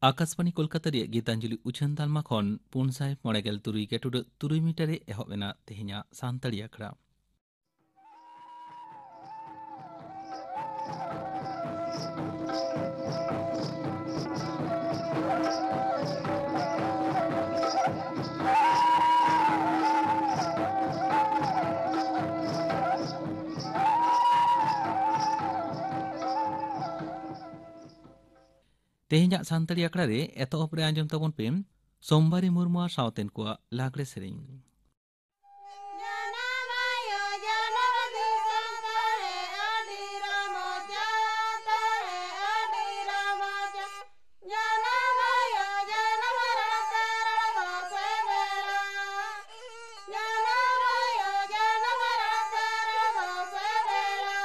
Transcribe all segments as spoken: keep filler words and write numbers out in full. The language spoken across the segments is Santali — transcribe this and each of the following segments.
ᱟᱠᱟᱥᱵᱟᱬᱤ ᱠᱳᱞᱠᱟᱛᱟ ᱨᱮᱭᱟᱜ ᱜᱤᱛᱟᱧᱡᱚᱞᱤ ᱩᱪᱷᱟᱹᱱ ᱛᱟᱞᱢᱟ ᱠᱷᱚᱱ ᱯᱩᱱ ᱥᱟᱭ ᱢᱚᱬᱮ ᱜᱮᱞ ᱛᱩᱨᱩᱭ ᱜᱮᱴᱩᱰᱟᱹᱜ ᱛᱩᱨᱩᱭ ᱢᱤᱴᱟᱨ ᱨᱮ ᱮᱦᱚᱵ ᱮᱱᱟ ᱛᱮᱦᱮᱧᱟᱜ ᱥᱟᱱᱛᱟᱲᱤ ᱟᱠᱷᱲᱟ᱾ ᱛᱮᱦᱮᱧᱟᱜ ᱥᱟᱱᱛᱟᱲᱤ ᱟᱠᱷᱲᱟ ᱨᱮ ᱮᱛᱚᱦᱚᱵ ᱨᱮ ᱟᱸᱡᱚᱢ ᱛᱟᱵᱚᱱ ᱯᱮ ᱥᱳᱢᱵᱟᱨᱤ ᱢᱩᱨᱢᱩ ᱟᱨ ᱥᱟᱶᱛᱮᱱ ᱠᱚᱣᱟᱜ ᱞᱟᱜᱽᱲᱮ ᱥᱮᱨᱮᱧ᱾ ᱡᱟᱱᱟᱢ ᱟᱭᱳ ᱡᱟᱱᱟᱢ ᱫᱤᱥᱚᱢ ᱛᱟᱞᱮ ᱟᱹᱰᱤ ᱨᱚᱢᱚᱡᱟ, ᱛᱟᱞᱮ ᱟᱹᱰᱤ ᱨᱚᱢᱚᱡᱟ᱾ ᱡᱟᱱᱟᱢ ᱟᱭᱳ ᱡᱟᱱᱟᱢ ᱨᱟᱥᱟ ᱨᱚᱲ ᱫᱚ ᱥᱮᱵᱮᱞᱟ᱾ ᱡᱟᱱᱟᱢ ᱟᱭᱳ ᱡᱟᱱᱟᱢ ᱨᱟᱥᱟ ᱨᱚᱲ ᱫᱚ ᱥᱮᱵᱮᱞᱟ᱾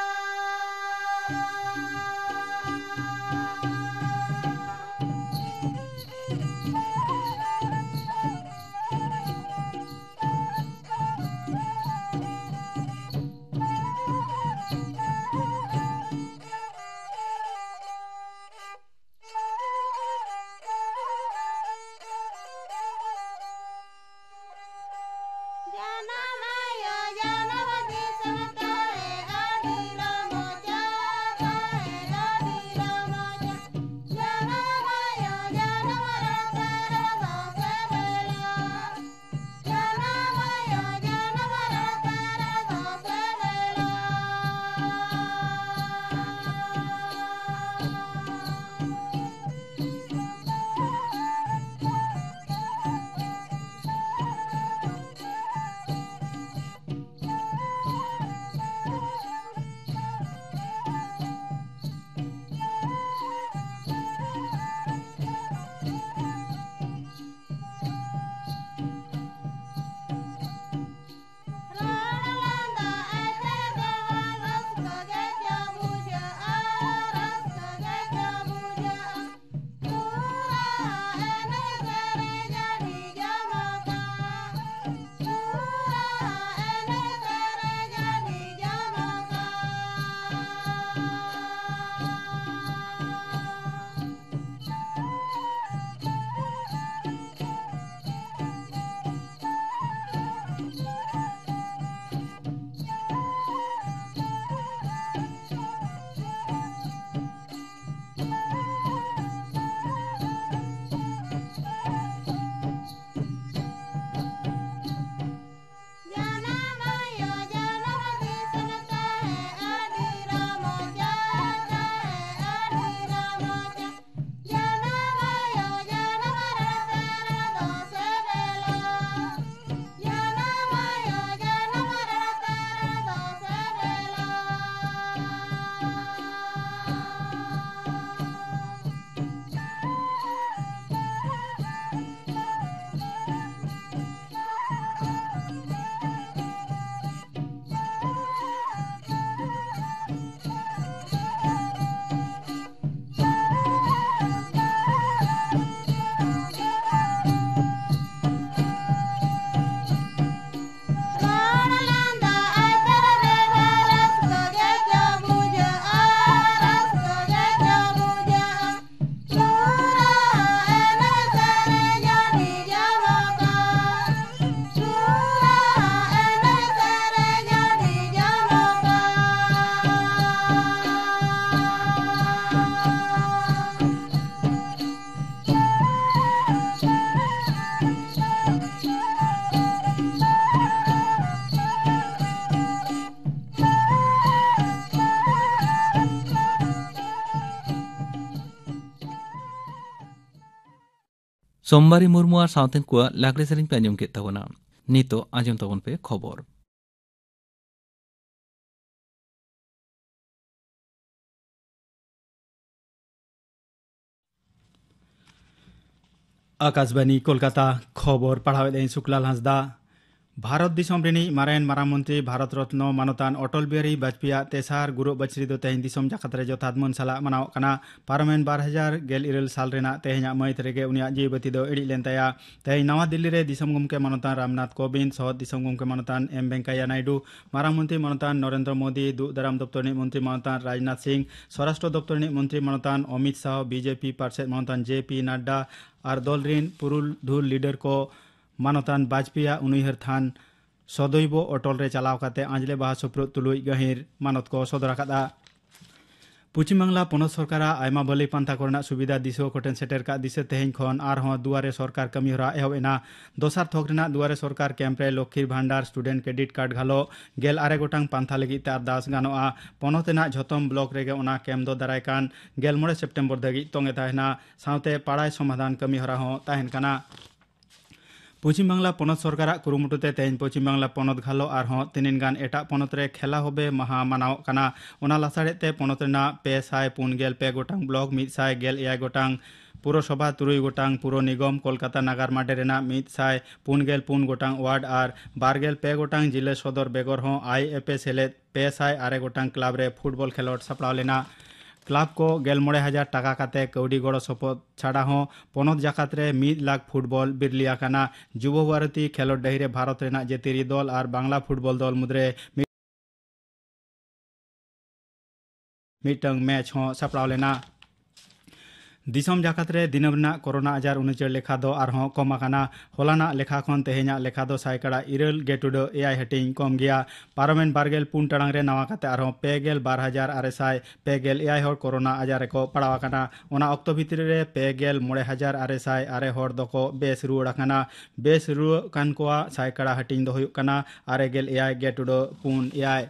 ᱥᱳᱢᱵᱟᱨᱤ ᱢᱩᱨᱢᱩ ᱟᱨ ᱥᱟᱶᱛᱮᱱ ᱠᱚᱣᱟᱜ ᱞᱟᱜᱽᱲᱮ ᱥᱮᱨᱮᱧ ᱯᱮ ᱟᱸᱡᱚᱢ ᱠᱮᱫ ᱛᱟᱵᱚᱱᱟ᱾ ᱱᱤᱛᱚᱜ ᱟᱸᱡᱚᱢ ᱛᱟᱵᱚᱱ ᱯᱮ ᱠᱷᱚᱵᱚᱨ᱾ ᱟᱠᱟᱥᱵᱟᱱᱤ ᱠᱳᱞᱠᱟᱛᱟ, ᱠᱷᱚᱵᱚᱨ ᱯᱟᱲᱦᱟᱣᱮᱫ ᱟᱹᱧ ᱥᱩᱠᱞᱟᱞ ᱦᱟᱸᱥᱫᱟ᱾ ᱵᱷᱟᱨᱚᱛ ᱫᱤᱥᱚᱢ ᱨᱤᱱᱤᱡ ᱢᱟᱨᱮᱱ ᱢᱟᱨᱟᱝ ᱢᱚᱱᱛᱨᱤ ᱵᱷᱟᱨᱚᱛ ᱨᱚᱛᱱᱚ ᱢᱟᱱᱚᱛᱟᱱ ᱚᱴᱚᱞ ᱵᱤᱦᱟᱨᱤ ᱵᱟᱡᱽᱯᱮᱭᱤᱭᱟᱜ ᱛᱮᱥᱟᱨ ᱜᱩᱨᱩ ᱵᱟᱹᱪᱷᱨᱤ ᱫᱚ ᱛᱮᱦᱮᱧ ᱫᱤᱥᱚᱢ ᱡᱟᱠᱟᱛ ᱨᱮ ᱡᱚᱛᱷᱟᱛ ᱢᱟᱹᱱ ᱥᱟᱞᱟᱜ ᱢᱟᱱᱟᱣᱚᱜ ᱠᱟᱱᱟ᱾ ᱯᱟᱨᱚᱢᱮᱱ ᱵᱟᱨ ᱦᱟᱡᱟᱨ ᱜᱮᱞ ᱤᱨᱟᱹᱞ ᱥᱟᱞ ᱨᱮᱱᱟᱜ ᱛᱮᱦᱮᱧᱟᱜ ᱢᱟᱹᱦᱤᱛ ᱨᱮᱜᱮ ᱩᱱᱤᱭᱟᱜ ᱡᱤᱣᱤ ᱵᱟᱹᱛᱤ ᱫᱚ ᱤᱬᱤᱡ ᱞᱮᱱ ᱛᱟᱭᱟ᱾ ᱛᱮᱦᱮᱧ ᱱᱟᱣᱟ ᱫᱤᱞᱞᱤ ᱨᱮ ᱫᱤᱥᱚᱢ ᱜᱚᱢᱠᱮ ᱢᱟᱱᱚᱛᱟᱱ ᱨᱟᱢᱱᱟᱛᱷ ᱠᱳᱵᱤᱱᱫᱽ, ᱥᱚᱦᱚᱫ ᱫᱤᱥᱚᱢ ᱜᱚᱢᱠᱮ ᱢᱟᱱᱚᱛᱟᱱ ᱮᱢ ᱵᱮᱝᱠᱟᱭᱟ ᱱᱟᱭᱰᱩ, ᱢᱟᱨᱟᱝ ᱢᱚᱱᱛᱨᱤ ᱢᱟᱱᱚᱛᱟᱱ ᱱᱚᱨᱮᱱᱫᱨᱚ ᱢᱳᱫᱤ, ᱫᱩᱜ ᱫᱟᱨᱟᱢ ᱫᱚᱯᱛᱚᱨ ᱨᱤᱱᱤᱡ ᱢᱚᱱᱛᱨᱤ ᱢᱟᱱᱚᱛᱟᱱ ᱨᱟᱡᱽᱱᱟᱛᱷ ᱥᱤᱝ, ᱥᱚᱨᱟᱥᱴᱨᱚ ᱫᱚᱯᱛᱚᱨ ᱨᱤᱱᱤᱡ ᱢᱚᱱᱛᱨᱤ ᱢᱟᱱᱚᱛᱟᱱ ᱚᱢᱤᱛ ᱥᱟᱦᱚ, ᱵᱤᱡᱮᱯᱤ ᱯᱟᱨᱥᱮᱫ ᱢᱟᱱᱚᱛᱟᱱ ᱡᱮ ᱯᱤ ᱱᱟᱰᱰᱟ ᱟᱨ ᱫᱚᱞ ᱨᱤᱱ ᱯᱩᱨᱩᱫᱷᱩᱞ ᱞᱤᱰᱟᱨ ᱠᱚ ᱢᱟᱱᱚᱛᱟᱱ ᱵᱟᱡᱽᱯᱮᱭᱤᱭᱟᱜ ᱩᱱᱩᱭᱦᱟᱹᱨ ᱛᱷᱟᱱ ᱥᱚᱫᱚᱭᱵᱚ ᱚᱴᱚᱞ ᱨᱮ ᱪᱟᱞᱟᱣ ᱠᱟᱛᱮ ᱟᱸᱡᱽᱞᱮ ᱵᱟᱦᱟ ᱥᱩᱯᱨᱩᱫ ᱛᱩᱞᱩᱡ ᱜᱟᱹᱦᱤᱨ ᱢᱟᱱᱚᱛ ᱠᱚ ᱥᱚᱫᱚᱨ ᱟᱠᱟᱫᱼᱟ᱾ ᱯᱚᱪᱷᱤᱢ ᱵᱟᱝᱞᱟ ᱯᱚᱱᱚᱛ ᱥᱚᱨᱠᱟᱨᱟᱜ ᱟᱭᱢᱟ ᱵᱷᱟᱹᱞᱟᱹᱭ ᱯᱟᱱᱛᱷᱟ ᱠᱚᱨᱮᱱᱟᱜ ᱥᱩᱵᱤᱫᱷᱟ ᱫᱤᱥᱩᱣᱟᱹ ᱠᱚᱴᱷᱮᱱ ᱥᱮᱴᱮᱨ ᱠᱟᱜ ᱫᱤᱥᱟᱹ ᱛᱮᱦᱮᱧ ᱠᱷᱚᱱ ᱟᱨᱦᱚᱸ ᱫᱩᱣᱟᱨᱮ ᱥᱚᱨᱠᱟᱨ ᱠᱟᱹᱢᱤᱦᱚᱨᱟ ᱮᱦᱚᱵ ᱮᱱᱟ᱾ ᱫᱚᱥᱟᱨ ᱛᱷᱚᱠ ᱨᱮᱱᱟᱜ ᱫᱩᱣᱟᱨᱮ ᱥᱚᱨᱠᱟᱨ ᱠᱮᱢᱯ ᱨᱮ ᱞᱚᱠᱠᱷᱤᱨ ᱵᱷᱟᱱᱰᱟᱨ, ᱥᱴᱩᱰᱮᱱᱴ ᱠᱨᱮᱰᱤᱴ ᱠᱟᱨᱰ ᱜᱷᱟᱞᱚ ᱜᱮᱞ ᱟᱨᱮ ᱜᱚᱴᱟᱝ ᱯᱟᱱᱛᱷᱟ ᱞᱟᱹᱜᱤᱫ ᱛᱮ ᱟᱨᱫᱟᱥ ᱜᱟᱱᱚᱜᱼᱟ᱾ ᱯᱚᱱᱚᱛ ᱨᱮᱱᱟᱜ ᱡᱷᱚᱛᱚᱢ ᱵᱞᱚᱠ ᱨᱮᱜᱮ ᱚᱱᱟ ᱠᱮᱢᱯ ᱫᱚ ᱫᱟᱨᱟᱭ ᱠᱟᱱ ᱜᱮᱞ ᱢᱚᱬᱮ ᱥᱮᱯᱴᱮᱢᱵᱚᱨ ᱫᱷᱟᱹᱵᱤᱡ ᱛᱚᱸᱜᱮ ᱛᱟᱦᱮᱱᱟ᱾ ᱥᱟᱶᱛᱮ ᱯᱟᱲᱟᱭ ᱥᱚᱢᱟᱫᱷᱟᱱ ᱠᱟᱹᱢᱤᱦᱚᱨᱟ ᱦᱚᱸ ᱛᱟᱦᱮᱱ ᱠᱟᱱᱟ᱾ ᱯᱚᱪᱷᱤᱢ ᱵᱟᱝᱞᱟ ᱯᱚᱱᱚᱛ ᱥᱚᱨᱠᱟᱨᱟᱜ ᱠᱩᱨᱩᱢᱩᱴᱩ ᱛᱮ ᱛᱮᱦᱮᱧ ᱯᱚᱪᱷᱤᱢ ᱵᱟᱝᱞᱟ ᱯᱚᱱᱚᱛ ᱜᱷᱟᱞᱚ ᱟᱨᱦᱚᱸ ᱛᱤᱱᱟᱹᱱ ᱜᱟᱱ ᱮᱴᱟᱜ ᱯᱚᱱᱚᱛ ᱨᱮ ᱠᱷᱮᱞᱟ ᱦᱚᱵᱮ ᱢᱟᱦᱟ ᱢᱟᱱᱟᱣᱚᱜ ᱠᱟᱱᱟ᱾ ᱚᱱᱟ ᱞᱟᱥᱟᱲᱦᱮᱫ ᱛᱮ ᱯᱚᱱᱚᱛ ᱨᱮᱱᱟᱜ ᱯᱮ ᱥᱟᱭ ᱯᱩᱱ ᱜᱮᱞ ᱯᱮ ᱜᱚᱴᱟᱝ ᱵᱞᱚᱠ, ᱢᱤᱫ ᱥᱟᱭ ᱜᱮᱞ ᱮᱭᱟᱭ ᱜᱚᱴᱟᱝ ᱯᱩᱨᱚᱥᱚᱵᱷᱟ, ᱛᱩᱨᱩᱭ ᱜᱚᱴᱟᱝ ᱯᱩᱨᱚ ᱱᱤᱜᱚᱢ, ᱠᱳᱞᱠᱟᱛᱟ ᱱᱟᱜᱟᱨ ᱢᱟᱰᱮ ᱨᱮᱱᱟᱜ ᱢᱤᱫ ᱥᱟᱭ ᱯᱩᱱ ᱜᱮᱞ ᱯᱩᱱ ᱜᱚᱴᱟᱝ ᱣᱟᱨᱰ ᱟᱨ ᱵᱟᱨ ᱜᱮᱞ ᱯᱮ ᱜᱚᱴᱟᱝ ᱡᱤᱞᱟᱹ ᱥᱚᱫᱚᱨ ᱵᱮᱜᱚᱨ ᱦᱚᱸ ᱟᱭ ᱮᱯ ᱮ ᱥᱮᱞᱮᱫ ᱯᱮ ᱥᱟᱭ ᱟᱨᱮ ᱜᱚᱴᱟᱝ ᱠᱞᱟᱵᱽ ᱨᱮ ᱯᱷᱩᱴᱵᱚᱞ ᱠᱷᱮᱞᱚᱸᱰ ᱥᱟᱯᱲᱟᱣ ᱞᱮᱱᱟ᱾ ᱠᱞᱟᱵᱽ ᱠᱚ ᱜᱮᱞ ᱢᱚᱬᱮ ᱦᱟᱡᱟᱨ ᱴᱟᱠᱟ ᱠᱟᱛᱮ ᱠᱟᱹᱣᱰᱤ ᱜᱚᱲᱚ ᱥᱚᱯᱚᱦᱚᱫ ᱪᱷᱟᱰᱟ ᱦᱚᱸ ᱯᱚᱱᱚᱛ ᱡᱟᱠᱟᱛ ᱨᱮ ᱢᱤᱫ ᱞᱟᱠᱷ ᱯᱷᱩᱴᱵᱚᱞ ᱵᱤᱨᱞᱤ ᱟᱠᱟᱱᱟ᱾ ᱡᱩᱵᱚ ᱵᱷᱟᱨᱚᱛᱤ ᱠᱷᱮᱞᱚᱸᱰ ᱰᱟᱹᱦᱤ ᱨᱮ ᱵᱷᱟᱨᱚᱛ ᱨᱮᱱᱟᱜ ᱡᱟᱹᱛᱤᱭᱟᱹᱨᱤ ᱫᱚᱞ ᱟᱨ ᱵᱟᱝᱞᱟ ᱯᱷᱩᱴᱵᱚᱞ ᱫᱚᱞ ᱢᱩᱫᱽᱨᱮ ᱢᱤᱫ ᱢᱤᱫᱴᱟᱝ ᱢᱮᱪ ᱦᱚᱸ ᱥᱟᱯᱲᱟᱣ ᱞᱮᱱᱟ᱾ ᱫᱤᱥᱚᱢ ᱡᱟᱠᱟᱛ ᱨᱮ ᱫᱤᱱᱟᱹᱢ ᱨᱮᱱᱟᱜ ᱠᱳᱨᱳᱱᱟ ᱟᱡᱟᱨ ᱩᱱᱩᱪᱟᱹᱲ ᱞᱮᱠᱷᱟ ᱫᱚ ᱟᱨᱦᱚᱸ ᱠᱚᱢ ᱟᱠᱟᱱᱟ᱾ ᱦᱚᱞᱟᱱᱟᱜ ᱞᱮᱠᱷᱟ ᱠᱷᱚᱱ ᱛᱮᱦᱮᱧᱟᱜ ᱞᱮᱠᱷᱟ ᱫᱚ ᱥᱟᱭᱠᱟᱲᱟ ᱤᱨᱟᱹᱞ ᱜᱮ ᱴᱩᱰᱟᱹᱜ ᱮᱭᱟᱭ ᱦᱟᱹᱴᱤᱧ ᱠᱚᱢ ᱜᱮᱭᱟ᱾ ᱯᱟᱨᱚᱢᱮᱱ ᱵᱟᱨ ᱜᱮᱞ ᱯᱩᱱ ᱴᱟᱲᱟᱝ ᱨᱮ ᱱᱟᱣᱟ ᱠᱟᱛᱮ ᱟᱨᱦᱚᱸ ᱯᱮ ᱜᱮᱞ ᱵᱟᱨ ᱦᱟᱡᱟᱨ ᱟᱨᱮ ᱥᱟᱭ ᱯᱮ ᱜᱮᱞ ᱮᱭᱟᱭ ᱦᱚᱲ ᱠᱳᱨᱳᱱᱟ ᱟᱡᱟᱨ ᱨᱮᱠᱚ ᱯᱟᱲᱟᱣ ᱟᱠᱟᱱᱟ᱾ ᱚᱱᱟ ᱚᱠᱛᱚ ᱵᱷᱤᱛᱨᱤ ᱨᱮ ᱯᱮ ᱜᱮᱞ ᱢᱚᱬᱮ ᱦᱟᱡᱟᱨ ᱟᱨᱮ ᱥᱟᱭ ᱟᱨᱮ ᱦᱚᱲ ᱫᱚᱠᱚ ᱵᱮᱥ ᱨᱩᱣᱟᱹᱲ ᱟᱠᱟᱱᱟ᱾ ᱵᱮᱥ ᱨᱩᱣᱟᱹᱜ ᱠᱟᱱ ᱠᱚᱣᱟᱜ ᱥᱟᱭᱠᱟᱲᱟ ᱦᱟᱹᱴᱤᱧ ᱫᱚ ᱦᱩᱭᱩᱜ ᱠᱟᱱᱟ ᱟᱨᱮ ᱜᱮᱞ ᱮᱭᱟᱭ ᱜᱮ ᱴᱩᱰᱟᱹᱜ ᱯᱩᱱ ᱮᱭᱟᱭ᱾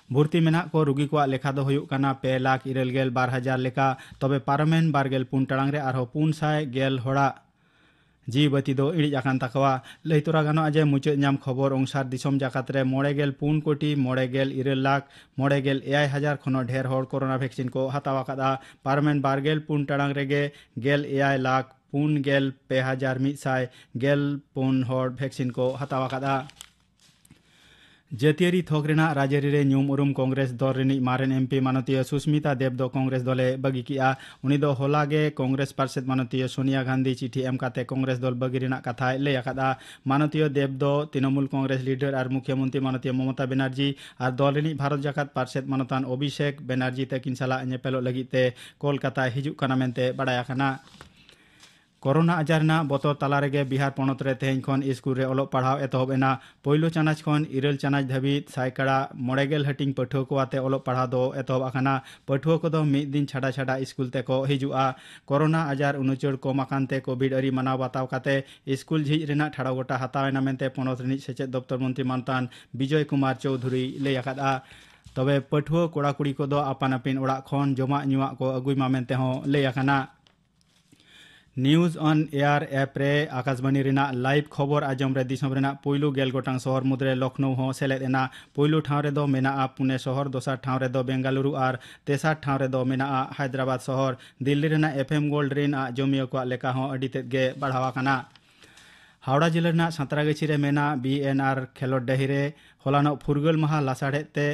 ᱵᱷᱚᱨᱛᱤ ᱢᱮᱱᱟᱜ ᱠᱚ ᱨᱩᱜᱤ ᱠᱚᱣᱟᱜ ᱞᱮᱠᱷᱟ ᱫᱚ ᱦᱩᱭᱩᱜ ᱠᱟᱱᱟ ᱯᱮ ᱞᱟᱠᱷ ᱤᱨᱟᱹᱞ ᱜᱮᱞ ᱵᱟᱨ ᱦᱟᱡᱟᱨ ᱞᱮᱠᱟ᱾ ᱛᱚᱵᱮ ᱯᱟᱨᱚᱢᱮᱱ ᱵᱟᱨ ᱜᱮᱞ ᱯᱩᱱ ᱴᱟᱲᱟᱝ ᱨᱮ ᱟᱨᱦᱚᱸ ᱯᱩᱱ ᱥᱟᱭ ᱜᱮᱞ ᱦᱚᱲᱟᱜ ᱡᱤᱣᱤ ᱵᱟᱹᱛᱤ ᱫᱚ ᱤᱬᱤᱡ ᱟᱠᱟᱱ ᱛᱟᱠᱚᱣᱟ᱾ ᱞᱟᱹᱭ ᱛᱚᱨᱟ ᱜᱟᱱᱚᱜᱼᱟ ᱡᱮ, ᱢᱩᱪᱟᱹᱫ ᱧᱟᱢ ᱠᱷᱚᱵᱚᱨ ᱚᱱᱩᱥᱟᱨ ᱫᱤᱥᱚᱢ ᱡᱟᱠᱟᱛ ᱨᱮ ᱢᱚᱬᱮ ᱜᱮᱞ ᱯᱩᱱ ᱠᱳᱴᱤ ᱢᱚᱬᱮ ᱜᱮᱞ ᱤᱨᱟᱹᱞ ᱞᱟᱠᱷ ᱢᱚᱬᱮ ᱜᱮᱞ ᱮᱭᱟᱭ ᱦᱟᱡᱟᱨ ᱠᱷᱚᱱ ᱦᱚᱸ ᱰᱷᱮᱨ ᱦᱚᱲ ᱠᱳᱨᱳᱱᱟ ᱵᱷᱮᱠᱥᱤᱱ ᱠᱚ ᱦᱟᱛᱟᱣ ᱟᱠᱟᱫᱼᱟ᱾ ᱯᱟᱨᱚᱢᱮᱱ ᱵᱟᱨ ᱜᱮᱞ ᱯᱩᱱ ᱴᱟᱲᱟᱝ ᱨᱮᱜᱮ ᱜᱮᱞ ᱮᱭᱟᱭ ᱞᱟᱠᱷ ᱯᱩᱱ ᱜᱮᱞ ᱯᱮ ᱦᱟᱡᱟᱨ ᱢᱤᱫ ᱥᱟᱭ ᱜᱮᱞ ᱯᱩᱱ ᱦᱚᱲ ᱵᱷᱮᱠᱥᱤᱱ ᱠᱚ ᱦᱟᱛᱟᱣ ᱟᱠᱟᱫᱼᱟ᱾ ᱡᱟᱹᱛᱤᱭᱟᱹᱨᱤ ᱛᱷᱚᱠ ᱨᱮᱱᱟᱜ ᱨᱟᱡᱽᱟᱹᱨᱤ ᱨᱮ ᱧᱩᱢ ᱩᱨᱩᱢ ᱠᱚᱝᱜᱨᱮᱥ ᱫᱚᱞ ᱨᱤᱱᱤᱡ ᱢᱟᱨᱮᱱ ᱮᱢᱯᱤ ᱢᱟᱱᱚᱛᱤᱭᱟᱹ ᱥᱩᱥᱢᱤᱛᱟ ᱫᱮᱵᱽ ᱫᱚ ᱠᱚᱝᱜᱨᱮᱥ ᱫᱚᱞᱮ ᱵᱟᱹᱜᱤ ᱠᱮᱫᱼᱟ᱾ ᱩᱱᱤ ᱫᱚ ᱦᱚᱞᱟ ᱜᱮ ᱠᱚᱝᱜᱨᱮᱥ ᱯᱟᱨᱥᱮᱛ ᱢᱟᱱᱚᱛᱤᱭᱟᱹ ᱥᱳᱱᱤᱭᱟ ᱜᱟᱱᱫᱷᱤ ᱪᱤᱴᱷᱤ ᱮᱢ ᱠᱟᱛᱮ ᱠᱚᱝᱜᱨᱮᱥ ᱫᱚᱞ ᱵᱟᱹᱜᱤ ᱨᱮᱱᱟᱜ ᱠᱟᱛᱷᱟᱭ ᱞᱟᱹᱭ ᱟᱠᱟᱫᱼᱟ᱾ ᱢᱟᱱᱚᱛᱤᱭᱟᱹ ᱫᱮᱵᱽ ᱫᱚ ᱛᱨᱤᱱᱚᱢᱩᱞ ᱠᱚᱝᱜᱨᱮᱥ ᱞᱤᱰᱟᱨ ᱟᱨ ᱢᱩᱠᱷᱭᱟᱹ ᱢᱚᱱᱛᱨᱤ ᱢᱟᱱᱚᱛᱤᱭᱟᱹ ᱢᱚᱢᱚᱛᱟ ᱵᱮᱱᱟᱨᱡᱤ ᱟᱨ ᱫᱚᱞ ᱨᱤᱱᱤᱡ ᱵᱷᱟᱨᱚᱛ ᱡᱟᱠᱟᱛ ᱯᱟᱨᱥᱮᱛ ᱢᱟᱱᱚᱛᱟᱱ ᱚᱵᱷᱤᱥᱮᱠ ᱵᱮᱱᱟᱨᱡᱤ ᱛᱟᱹᱠᱤᱱ ᱥᱟᱞᱟᱜ ᱧᱮᱯᱮᱞᱚᱜ ᱞᱟᱹᱜᱤᱫ ᱛᱮ ᱠᱳᱞᱠᱟᱛᱟᱭ ᱦᱤᱡᱩᱜ ᱠᱟᱱᱟ ᱢᱮᱱᱛᱮ ᱵᱟᱰᱟᱭ ᱟᱠᱟᱱᱟ᱾ ᱠᱳᱨᱳᱱᱟ ᱟᱡᱟᱨ ᱨᱮᱱᱟᱜ ᱵᱚᱛᱚᱨ ᱛᱟᱞᱟ ᱨᱮᱜᱮ ᱵᱤᱦᱟᱨ ᱯᱚᱱᱚᱛ ᱨᱮ ᱛᱮᱦᱮᱧ ᱠᱷᱚᱱ ᱥᱠᱩᱞ ᱨᱮ ᱚᱞᱚᱜ ᱯᱟᱲᱦᱟᱣ ᱮᱛᱚᱦᱚᱵ ᱮᱱᱟ᱾ ᱯᱳᱭᱞᱳ ᱪᱟᱱᱟᱪ ᱠᱷᱚᱱ ᱤᱨᱟᱹᱞ ᱪᱟᱱᱟᱪ ᱫᱷᱟᱹᱵᱤᱡ ᱥᱟᱭᱠᱟᱲᱟ ᱢᱚᱬᱮ ᱜᱮᱞ ᱦᱟᱹᱴᱤᱧ ᱯᱟᱹᱴᱷᱩᱣᱟᱹ ᱠᱚ ᱟᱛᱮ ᱚᱞᱚᱜ ᱯᱟᱲᱦᱟᱣ ᱫᱚ ᱮᱛᱚᱦᱚᱵ ᱟᱠᱟᱱᱟ᱾ ᱯᱟᱹᱴᱷᱩᱣᱟᱹ ᱠᱚᱫᱚ ᱢᱤᱫ ᱫᱤᱱ ᱪᱷᱟᱰᱟ ᱪᱷᱟᱰᱟ ᱥᱠᱩᱞ ᱛᱮᱠᱚ ᱦᱤᱡᱩᱜᱼᱟ᱾ ᱠᱳᱨᱳᱱᱟ ᱟᱡᱟᱨ ᱩᱱᱩᱪᱟᱹᱲ ᱠᱚᱢ ᱟᱠᱟᱱ ᱛᱮ ᱠᱳᱵᱷᱤᱰ ᱟᱹᱨᱤ ᱢᱟᱱᱟᱣ ᱵᱟᱛᱟᱣ ᱠᱟᱛᱮ ᱥᱠᱩᱞ ᱡᱷᱤᱡ ᱨᱮᱱᱟᱜ ᱴᱷᱟᱲᱚ ᱜᱚᱴᱟ ᱦᱟᱛᱟᱣ ᱮᱱᱟ ᱢᱮᱱᱛᱮ ᱯᱚᱱᱚᱛ ᱨᱤᱱᱤᱡ ᱥᱮᱪᱮᱫ ᱫᱚᱯᱛᱚᱨ ᱢᱚᱱᱛᱨᱤ ᱢᱟᱱᱚᱛᱟᱱ ᱵᱤᱡᱚᱭ ᱠᱩᱢᱟᱨ ᱪᱳᱣᱫᱷᱩᱨᱤᱭ ᱞᱟᱹᱭ ᱟᱠᱟᱫᱼᱟ᱾ ᱛᱚᱵᱮ ᱯᱟᱹᱴᱷᱩᱣᱟᱹ ᱠᱚᱲᱟ ᱠᱩᱲᱤ ᱠᱚᱫᱚ ᱟᱯᱟᱱ ᱟᱹᱯᱤᱱ ᱚᱲᱟᱜ ᱠᱷᱚᱱ ᱡᱚᱢᱟᱜ ᱧᱩᱣᱟᱜ ᱠᱚ ᱟᱹᱜᱩᱭ ᱢᱟ ᱢᱮᱱᱛᱮ ᱦᱚᱸ ᱞᱟᱹᱭ ᱟᱠᱟᱱᱟ᱾ ᱱᱤᱭᱩᱡᱽ ᱚᱱ ᱮᱭᱟᱨ ᱮᱯ ᱨᱮ ᱟᱠᱟᱥᱵᱟᱱᱤ ᱨᱮᱱᱟᱜ ᱞᱟᱭᱤᱵᱷ ᱠᱷᱚᱵᱚᱨ ᱟᱸᱡᱚᱢ ᱨᱮ ᱫᱤᱥᱚᱢ ᱨᱮᱱᱟᱜ ᱯᱩᱭᱞᱩ ᱜᱮᱞ ᱜᱚᱴᱟᱝ ᱥᱚᱦᱚᱨ ᱢᱩᱫᱽᱨᱮ ᱞᱚᱠᱷᱱᱳ ᱦᱚᱸ ᱥᱮᱞᱮᱫ ᱮᱱᱟ᱾ ᱯᱩᱭᱞᱩ ᱴᱷᱟᱶ ᱨᱮᱫᱚ ᱢᱮᱱᱟᱜᱼᱟ ᱯᱩᱱᱮ ᱥᱚᱦᱚᱨ, ᱫᱚᱥᱟᱨ ᱴᱷᱟᱶ ᱨᱮᱫᱚ ᱵᱮᱝᱜᱟᱞᱩᱨᱩ ᱟᱨ ᱛᱮᱥᱟᱨ ᱴᱷᱟᱶ ᱨᱮᱫᱚ ᱢᱮᱱᱟᱜᱼᱟ ᱦᱟᱭᱫᱨᱟᱵᱟᱫᱽ ᱥᱚᱦᱚᱨ᱾ ᱫᱤᱞᱞᱤ ᱨᱮᱱᱟᱜ ᱮᱯᱷ ᱮᱢ ᱜᱳᱞᱰ ᱨᱮᱱ ᱟᱜ ᱡᱚᱢᱤᱭᱟᱹ ᱠᱚᱣᱟᱜ ᱞᱮᱠᱟ ᱦᱚᱸ ᱟᱹᱰᱤ ᱛᱮᱫ ᱜᱮ ᱵᱟᱲᱦᱟᱣ ᱟᱠᱟᱱᱟ᱾ ᱦᱟᱣᱲᱟ ᱡᱤᱞᱟᱹ ᱨᱮᱱᱟᱜ ᱥᱟᱸᱛᱨᱟᱜᱟᱹᱪᱷᱤ ᱨᱮ ᱢᱮᱱᱟᱜ ᱵᱤ ᱮᱱ ᱟᱨ ᱠᱷᱮᱞᱳᱰ ᱰᱟᱹᱦᱤ ᱨᱮ ᱦᱚᱞᱟᱱᱚᱜ ᱯᱷᱩᱨᱜᱟᱹᱞ ᱢᱟᱦᱟ ᱞᱟᱥᱟᱲᱦᱮᱫ ᱛᱮ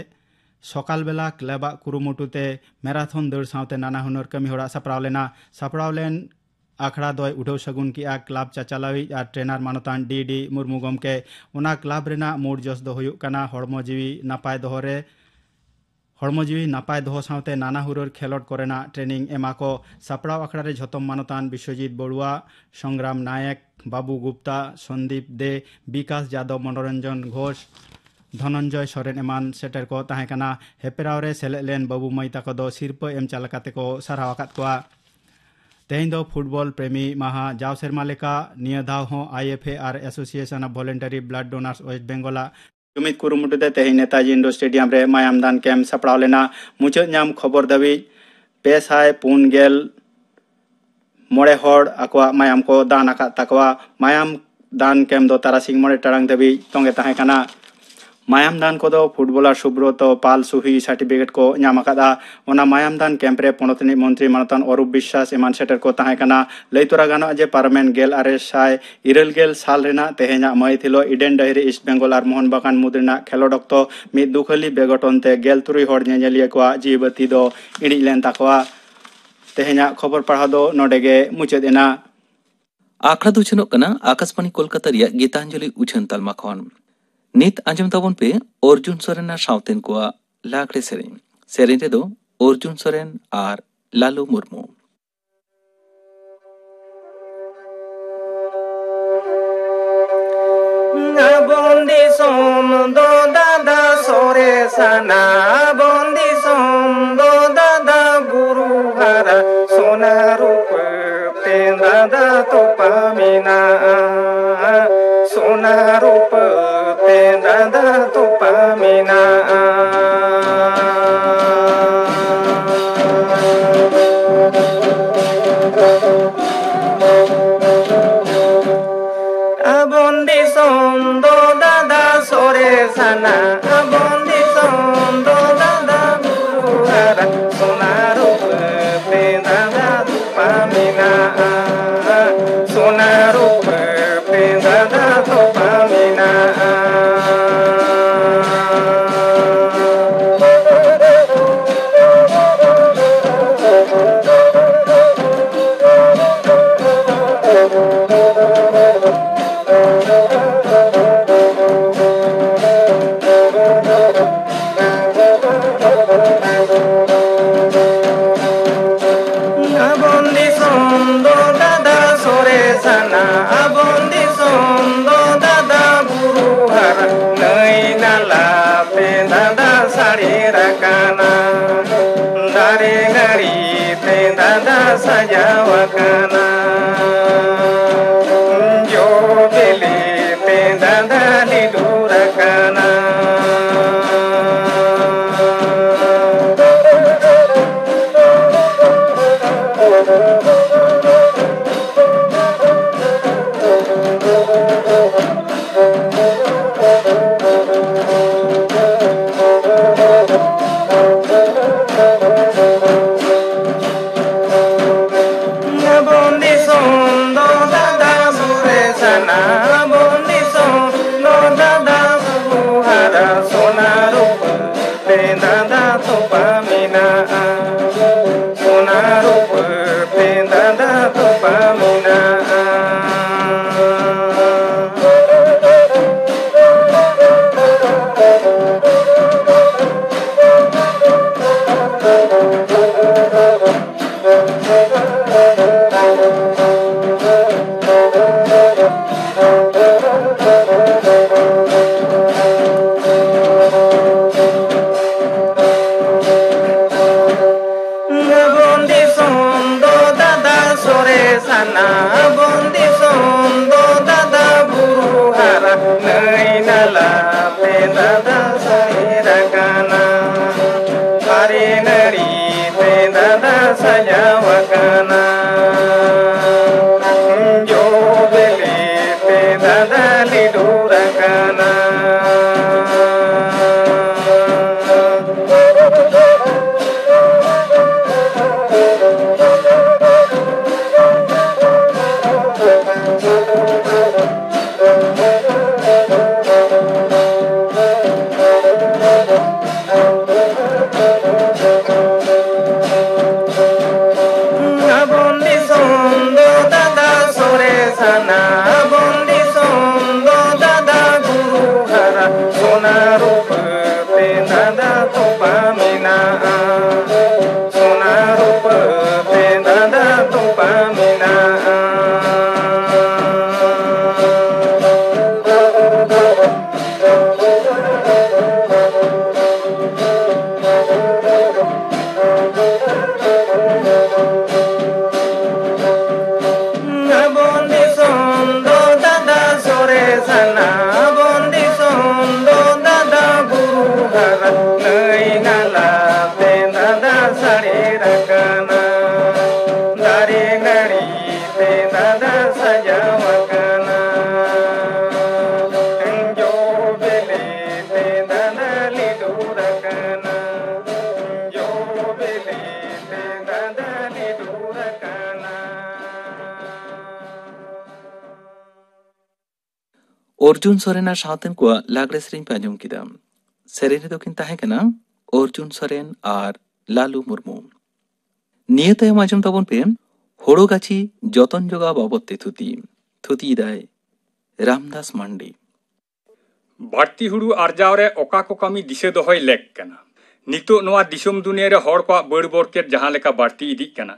ᱥᱚᱠᱟᱞ ᱵᱮᱞᱟ ᱠᱞᱟᱵᱽ ᱟᱜ ᱠᱩᱨᱩᱢᱩᱴᱩ ᱛᱮ ᱢᱮᱨᱟᱛᱷᱚᱱ ᱫᱟᱹᱲ ᱥᱟᱶᱛᱮ ᱱᱟᱱᱟ ᱦᱩᱱᱟᱹᱨ ᱠᱟᱹᱢᱤ ᱦᱚᱨᱟ ᱥᱟᱯᱲᱟᱣ ᱞᱮᱱᱟ᱾ ᱥᱟᱯᱲᱟᱣ ᱞᱮᱱ ᱟᱠᱷᱲᱟ ᱫᱚᱭ ᱩᱰᱷᱟᱹᱣ ᱥᱟᱹᱜᱩᱱ ᱠᱮᱫᱼᱟ ᱠᱞᱟᱵᱽ ᱪᱟᱪᱟᱞᱟᱣᱤᱡ ᱟᱨ ᱴᱨᱮᱱᱟᱨ ᱢᱟᱱᱚᱛᱟᱱ ᱰᱤ ᱰᱤ ᱢᱩᱨᱢᱩ ᱜᱚᱢᱠᱮ᱾ ᱚᱱᱟ ᱠᱞᱟᱵᱽ ᱨᱮᱱᱟᱜ ᱢᱩᱲ ᱡᱚᱥ ᱫᱚ ᱦᱩᱭᱩᱜ ᱠᱟᱱᱟ ᱦᱚᱲᱢᱚ ᱡᱤᱣᱤ ᱱᱟᱯᱟᱭ ᱫᱚᱦᱚ ᱨᱮ, ᱦᱚᱲᱢᱚ ᱡᱤᱣᱤ ᱱᱟᱯᱟᱭ ᱫᱚᱦᱚ ᱥᱟᱶᱛᱮ ᱱᱟᱱᱟ ᱦᱩᱱᱟᱹᱨ ᱠᱷᱮᱞᱳᱰ ᱠᱚᱨᱮᱱᱟᱜ ᱴᱨᱮᱱᱤᱝ ᱮᱢᱟ ᱠᱚ᱾ ᱥᱟᱯᱲᱟᱣ ᱟᱠᱷᱲᱟ ᱨᱮ ᱡᱷᱚᱛᱚᱢ ᱢᱟᱱᱚᱛᱟᱱ ᱵᱤᱥᱣᱚᱡᱤᱛ ᱵᱚᱲᱩᱣᱟ, ᱥᱚᱝᱜᱨᱟᱢ ᱱᱟᱭᱮᱠ, ᱵᱟᱵᱩ ᱜᱩᱯᱛᱟ, ᱥᱚᱱᱫᱤᱯ ᱫᱮ, ᱵᱤᱠᱟᱥ ᱡᱟᱫᱚᱵ, ᱢᱚᱱᱳᱨᱚᱧᱡᱚᱱ ᱜᱷᱳᱥ, ᱫᱷᱚᱱᱚᱱᱡᱚᱭ ᱥᱚᱨᱮᱱ ᱮᱢᱟᱱ ᱥᱮᱴᱮᱨ ᱠᱚ ᱛᱟᱦᱮᱸ ᱠᱟᱱᱟ᱾ ᱦᱮᱯᱨᱟᱣ ᱨᱮ ᱥᱮᱞᱮᱫ ᱞᱮᱱ ᱵᱟᱹᱵᱩ ᱢᱟᱹᱭ ᱛᱟᱠᱚ ᱫᱚ ᱥᱤᱨᱯᱟᱹ ᱮᱢ ᱪᱟᱞ ᱠᱟᱛᱮ ᱠᱚ ᱥᱟᱨᱦᱟᱣ ᱟᱠᱟᱫ ᱠᱚᱣᱟ᱾ ᱛᱮᱦᱮᱧ ᱫᱚ ᱯᱷᱩᱴᱵᱚᱞ ᱯᱨᱮᱢᱤ ᱢᱟᱦᱟ᱾ ᱡᱟᱣ ᱥᱮᱨᱢᱟ ᱞᱮᱠᱟ ᱱᱤᱭᱟᱹ ᱫᱷᱟᱣ ᱦᱚᱸ I F A R Association of Voluntary Blood Donors West Bengal ᱟᱜ ᱡᱩᱢᱤᱫ ᱠᱩᱨᱩᱢᱩᱴᱩ ᱛᱮ ᱛᱮᱦᱮᱧ ᱱᱮᱛᱟᱡᱤ ᱤᱱᱰᱳᱨ ᱥᱴᱮᱰᱤᱭᱟᱢ ᱨᱮ ᱢᱟᱭᱟᱢ ᱫᱟᱱ ᱠᱮᱢᱯ ᱥᱟᱯᱲᱟᱣ ᱞᱮᱱᱟ᱾ ᱢᱩᱪᱟᱹᱫ ᱧᱟᱢ ᱠᱷᱚᱵᱚᱨ ᱫᱷᱟᱹᱵᱤᱡ ᱯᱮ ᱥᱟᱭ ᱯᱩᱱ ᱜᱮᱞ ᱢᱚᱬᱮ ᱦᱚᱲ ᱟᱠᱚᱣᱟᱜ ᱢᱟᱭᱟᱢ ᱠᱚ ᱫᱟᱱ ᱟᱠᱟᱫ ᱛᱟᱠᱚᱣᱟ᱾ ᱢᱟᱭᱟᱢ ᱫᱟᱱ ᱠᱮᱢᱯ ᱫᱚ ᱛᱟᱨᱟᱥᱤᱧ ᱢᱚᱬᱮ ᱴᱟᱲᱟᱝ ᱫᱷᱟᱹᱵᱤᱡ ᱛᱚᱸᱜᱮ ᱛᱟᱦᱮᱸ ᱠᱟᱱᱟ᱾ ᱢᱟᱭᱟᱢ ᱫᱟᱱ ᱠᱚᱫᱚ ᱯᱷᱩᱴᱵᱚᱞᱟᱨ ᱥᱩᱵᱨᱚᱛᱚ ᱯᱟᱞ ᱥᱩᱦᱤ ᱥᱟᱨᱴᱤᱯᱷᱤᱠᱮᱴ ᱠᱚ ᱧᱟᱢ ᱟᱠᱟᱫᱼᱟ᱾ ᱚᱱᱟ ᱢᱟᱭᱟᱢ ᱫᱟᱱ ᱠᱮᱢᱯ ᱨᱮ ᱯᱚᱱᱚᱛ ᱨᱤᱱᱤᱡ ᱢᱚᱱᱛᱨᱤ ᱢᱟᱱᱚᱛᱟᱱ ᱚᱨᱩᱯ ᱵᱤᱥᱣᱟᱥ ᱮᱢᱟᱱ ᱥᱮᱴᱮᱨ ᱠᱚ ᱛᱟᱦᱮᱸ ᱠᱟᱱᱟ᱾ ᱞᱟᱹᱭ ᱛᱚᱨᱟ ᱜᱟᱱᱚᱜᱼᱟ ᱡᱮ ᱯᱟᱨᱚᱢᱮᱱ ᱜᱮᱞ ᱟᱨᱮ ᱥᱟᱭ ᱤᱨᱟᱹᱞ ᱜᱮᱞ ᱥᱟᱞ ᱨᱮᱱᱟᱜ ᱛᱮᱦᱮᱧᱟᱜ ᱢᱟᱹᱦᱤᱛ ᱦᱤᱞᱳᱜ ᱤᱰᱮᱱ ᱰᱟᱹᱦᱤᱨᱤ ᱤᱥᱴ ᱵᱮᱝᱜᱚᱞ ᱟᱨ ᱢᱳᱦᱚᱱ ᱵᱟᱜᱟᱱ ᱢᱩᱫᱽ ᱨᱮᱱᱟᱜ ᱠᱷᱮᱞᱳᱰ ᱚᱠᱛᱚ ᱢᱤᱫ ᱫᱩᱠᱷᱟᱹᱞᱤ ᱵᱮᱜᱷᱚᱴᱚᱱ ᱛᱮ ᱜᱮᱞ ᱛᱩᱨᱩᱭ ᱦᱚᱲ ᱧᱮᱧᱮᱞᱤᱭᱟᱹ ᱠᱚᱣᱟᱜ ᱡᱤᱣᱤ ᱵᱟᱹᱛᱤ ᱫᱚ ᱤᱬᱤᱡ ᱞᱮᱱ ᱛᱟᱠᱚᱣᱟ᱾ ᱛᱮᱦᱮᱧᱟᱜ ᱠᱷᱚᱵᱚᱨ ᱯᱟᱲᱦᱟᱣ ᱫᱚ ᱱᱚᱰᱮ ᱜᱮ ᱢᱩᱪᱟᱹᱫ ᱮᱱᱟ᱾ ᱟᱠᱷᱲᱟ ᱫᱚ ᱩᱪᱷᱟᱹᱱᱚᱜ ᱠᱟᱱᱟ ᱟᱠᱟᱥᱵᱟᱬᱤ ᱠᱳᱞᱠᱟᱛᱟ ᱨᱮᱭᱟᱜ ᱜᱤᱛᱟᱧᱡᱚᱞᱤ ᱩᱪᱷᱟᱹᱱ ᱛᱟᱞᱢᱟ ᱠᱷᱚᱱ᱾ ᱱᱤᱛ ᱟᱸᱡᱚᱢ ᱛᱟᱵᱚᱱ ᱯᱮ ᱚᱨᱡᱩᱱ ᱥᱚᱨᱮᱱ ᱟᱨ ᱥᱟᱶᱛᱮᱱ ᱠᱚᱣᱟᱜ ᱞᱟᱜᱽᱲᱮ ᱥᱮᱨᱮᱧ᱾ ᱥᱮᱨᱮᱧ ᱨᱮᱫᱚ ᱚᱨᱡᱩᱱ ᱥᱚᱨᱮᱱ ᱟᱨ ᱞᱟᱞᱩ ᱢᱩᱨᱢᱩ᱾ ᱟᱵᱚᱱ ᱫᱤᱥᱚᱢ ᱫᱚ ᱫᱟᱫᱟ ᱥᱚᱨᱮᱥᱟᱱᱟ, ᱟᱵᱚᱱ ᱫᱤᱥᱚᱢ ᱫᱚ ᱫᱟᱫᱟ ᱵᱩᱨᱩ ᱦᱟᱨᱟ, ᱥᱚᱱᱟ ᱨᱩᱯᱟᱹ ᱛᱮ ᱫᱟᱫᱟ ᱛᱚᱯᱟ ᱢᱮᱱᱟᱜᱼᱟ, ᱥᱚᱱᱟ ᱨᱩᱯᱟᱹ ᱛᱮ ᱫᱟᱫᱟ ᱛᱚᱯᱟ ᱢᱮᱱᱟᱜᱼᱟ᱾ ᱟᱵᱚᱱ ᱫᱤᱥᱚᱢ ᱫᱚ ᱫᱟᱫᱟ ᱥᱚᱨᱮᱥᱟᱱᱟ, ᱟᱵᱚᱱ ᱫᱤᱥᱚᱢ ᱫᱚ ᱫᱟᱫᱟ ᱵᱩᱨᱩ ᱦᱟᱨᱟ, ᱥᱚᱱᱟ ᱨᱩᱯᱟᱹ ᱛᱮ ᱫᱟᱫᱟ ᱛᱚᱯᱟ ᱢᱮᱱᱟᱜᱼᱟ, ᱥᱚᱱᱟ ᱨᱩᱯᱟᱹ ᱛᱮ ᱫᱟᱫᱟ ᱛᱚᱯᱟ ᱢᱮᱱᱟᱜᱼᱟ᱾ ᱟᱵᱚᱱ ᱫᱤᱥᱚᱢ ᱫᱚ ᱫᱟᱫᱟ ᱥᱚᱨᱮᱥᱟᱱᱟ, ᱟᱵᱚᱱ ᱫᱤᱥᱚᱢ ᱫᱚ ᱫᱟᱫᱟ ᱵᱩᱨᱩ ᱦᱟᱨᱟ, ᱱᱟᱹᱭ ᱱᱟᱞᱟ ᱛᱮ ᱫᱟᱫᱟ ᱥᱟᱲᱮᱨ ᱟᱠᱟᱱᱟ, ᱫᱟᱨᱮ ᱱᱟᱹᱲᱤ ᱛᱮ ᱫᱟᱫᱟ ᱥᱟᱡᱟᱣ ᱟᱠᱟᱱᱟ, ᱡᱚ ᱵᱤᱞᱤ ᱛᱮ ᱫᱟᱫᱟ ᱞᱤᱰᱩᱨ ᱟᱠᱟᱱᱟ᱾ ᱛᱮ ᱫᱟᱫᱟ ᱥᱟᱦᱮᱫ ᱟᱠᱟᱱᱟ, ᱫᱟᱨᱮ ᱱᱟᱹᱲᱤ ᱛᱮ ᱫᱟᱫᱟ ᱥᱟᱡᱟᱣ ᱟᱠᱟᱱᱟ, ᱡᱚ ᱵᱤᱞᱤ ᱛᱮ ᱫᱟᱫᱟ ᱞᱤᱰᱩᱨ ᱟᱠᱟᱱᱟ᱾ ᱟᱵᱚᱱ ᱫᱤᱥᱚᱢ ᱫᱚ ᱫᱟᱫᱟ ᱥᱚᱨᱮᱥᱟᱱᱟ, ᱟᱵᱚᱱ ᱫᱤᱥᱚᱢ ᱫᱚ ᱫᱟᱫᱟ ᱜᱩᱨᱩ ᱦᱟᱨᱟ, ᱥᱚᱱᱟ ᱨᱩᱯᱟᱹ ᱛᱮ ᱫᱟᱫᱟ ᱛᱚᱯᱟ ᱢᱮᱱᱟᱜᱼᱟ, ᱥᱚᱱᱟ ᱨᱩᱯᱟᱹ ᱛᱮ ᱫᱟᱫᱟ ᱛᱚᱯᱟ ᱢᱮᱱᱟᱜᱼᱟ᱾ ᱟᱵᱚᱱ ᱫᱤᱥᱚᱢ ᱫᱚ ᱫᱟᱫᱟ ᱥᱚᱨᱮᱥᱟᱱᱟ, ᱟᱵᱚᱱ ᱫᱤᱥᱚᱢ ᱫᱚ ᱫᱟᱫᱟ ᱵᱩᱨᱩ ᱦᱟᱨᱟ, ᱱᱟᱹᱭ ᱱᱟᱞᱟ ᱛᱮ ᱫᱟᱫᱟ ᱥᱟᱲᱮᱨ ᱟᱠᱟᱱᱟ, ᱫᱟᱨᱮ ᱱᱟᱹᱲᱤ ᱛᱮ ᱫᱟᱫᱟ ᱥᱟᱡᱟᱣ ᱟᱠᱟᱱᱟ, ᱡᱚ ᱵᱤᱞᱤ ᱛᱮ ᱫᱟᱫᱟ ᱞᱤᱰᱩᱨ ᱟᱠᱟᱱᱟ, ᱡᱚ ᱵᱤᱞᱤ ᱛᱮ ᱫᱟᱫᱟ ᱞᱤᱰᱩᱨ ᱟᱠᱟᱱᱟ᱾ ᱚᱨᱡᱩᱱ ᱥᱚᱨᱮᱱ ᱟᱨ ᱥᱟᱶᱛᱮᱱ ᱠᱚᱣᱟᱜ ᱞᱟᱜᱽᱲᱮ ᱥᱮᱨᱮᱧ ᱯᱮ ᱟᱸᱡᱚᱢ ᱠᱮᱫᱟ᱾ ᱥᱮᱨᱮᱧ ᱨᱮᱫᱚ ᱠᱤᱱ ᱛᱟᱦᱮᱸ ᱠᱟᱱᱟ ᱚᱨᱡᱩᱱ ᱥᱚᱨᱮᱱ ᱟᱨ ᱞᱟᱞᱩ ᱢᱩᱨᱢᱩ᱾ ᱱᱤᱭᱟᱹ ᱛᱟᱭᱚᱢ ᱟᱸᱡᱚᱢ ᱛᱟᱵᱚᱱ ᱯᱮ ᱦᱳᱲᱳ ᱜᱟᱹᱪᱷᱤ ᱡᱚᱛᱚᱱ ᱡᱚᱜᱟᱣ ᱵᱟᱵᱚᱫ ᱛᱮ ᱛᱷᱩᱛᱤ᱾ ᱛᱷᱩᱛᱤᱭᱮᱫᱟᱭ ᱨᱟᱢᱫᱟᱥ ᱢᱟᱱᱰᱤ᱾ ᱵᱟᱹᱲᱛᱤ ᱦᱩᱲᱩ ᱟᱨᱡᱟᱣ ᱨᱮ ᱚᱠᱟ ᱠᱚ ᱠᱟᱹᱢᱤ ᱫᱤᱥᱟᱹ ᱫᱚᱦᱚᱭ ᱞᱮᱠ ᱠᱟᱱᱟ? ᱱᱤᱛᱚᱜ ᱱᱚᱣᱟ ᱫᱤᱥᱚᱢ ᱫᱩᱱᱤᱭᱟᱹ ᱨᱮ ᱦᱚᱲ ᱠᱚᱣᱟᱜ ᱵᱟᱹᱲ ᱵᱚᱨᱠᱮᱛ ᱡᱟᱦᱟᱸ ᱞᱮᱠᱟ ᱵᱟᱹᱲᱛᱤ ᱤᱫᱤᱜ ᱠᱟᱱᱟ,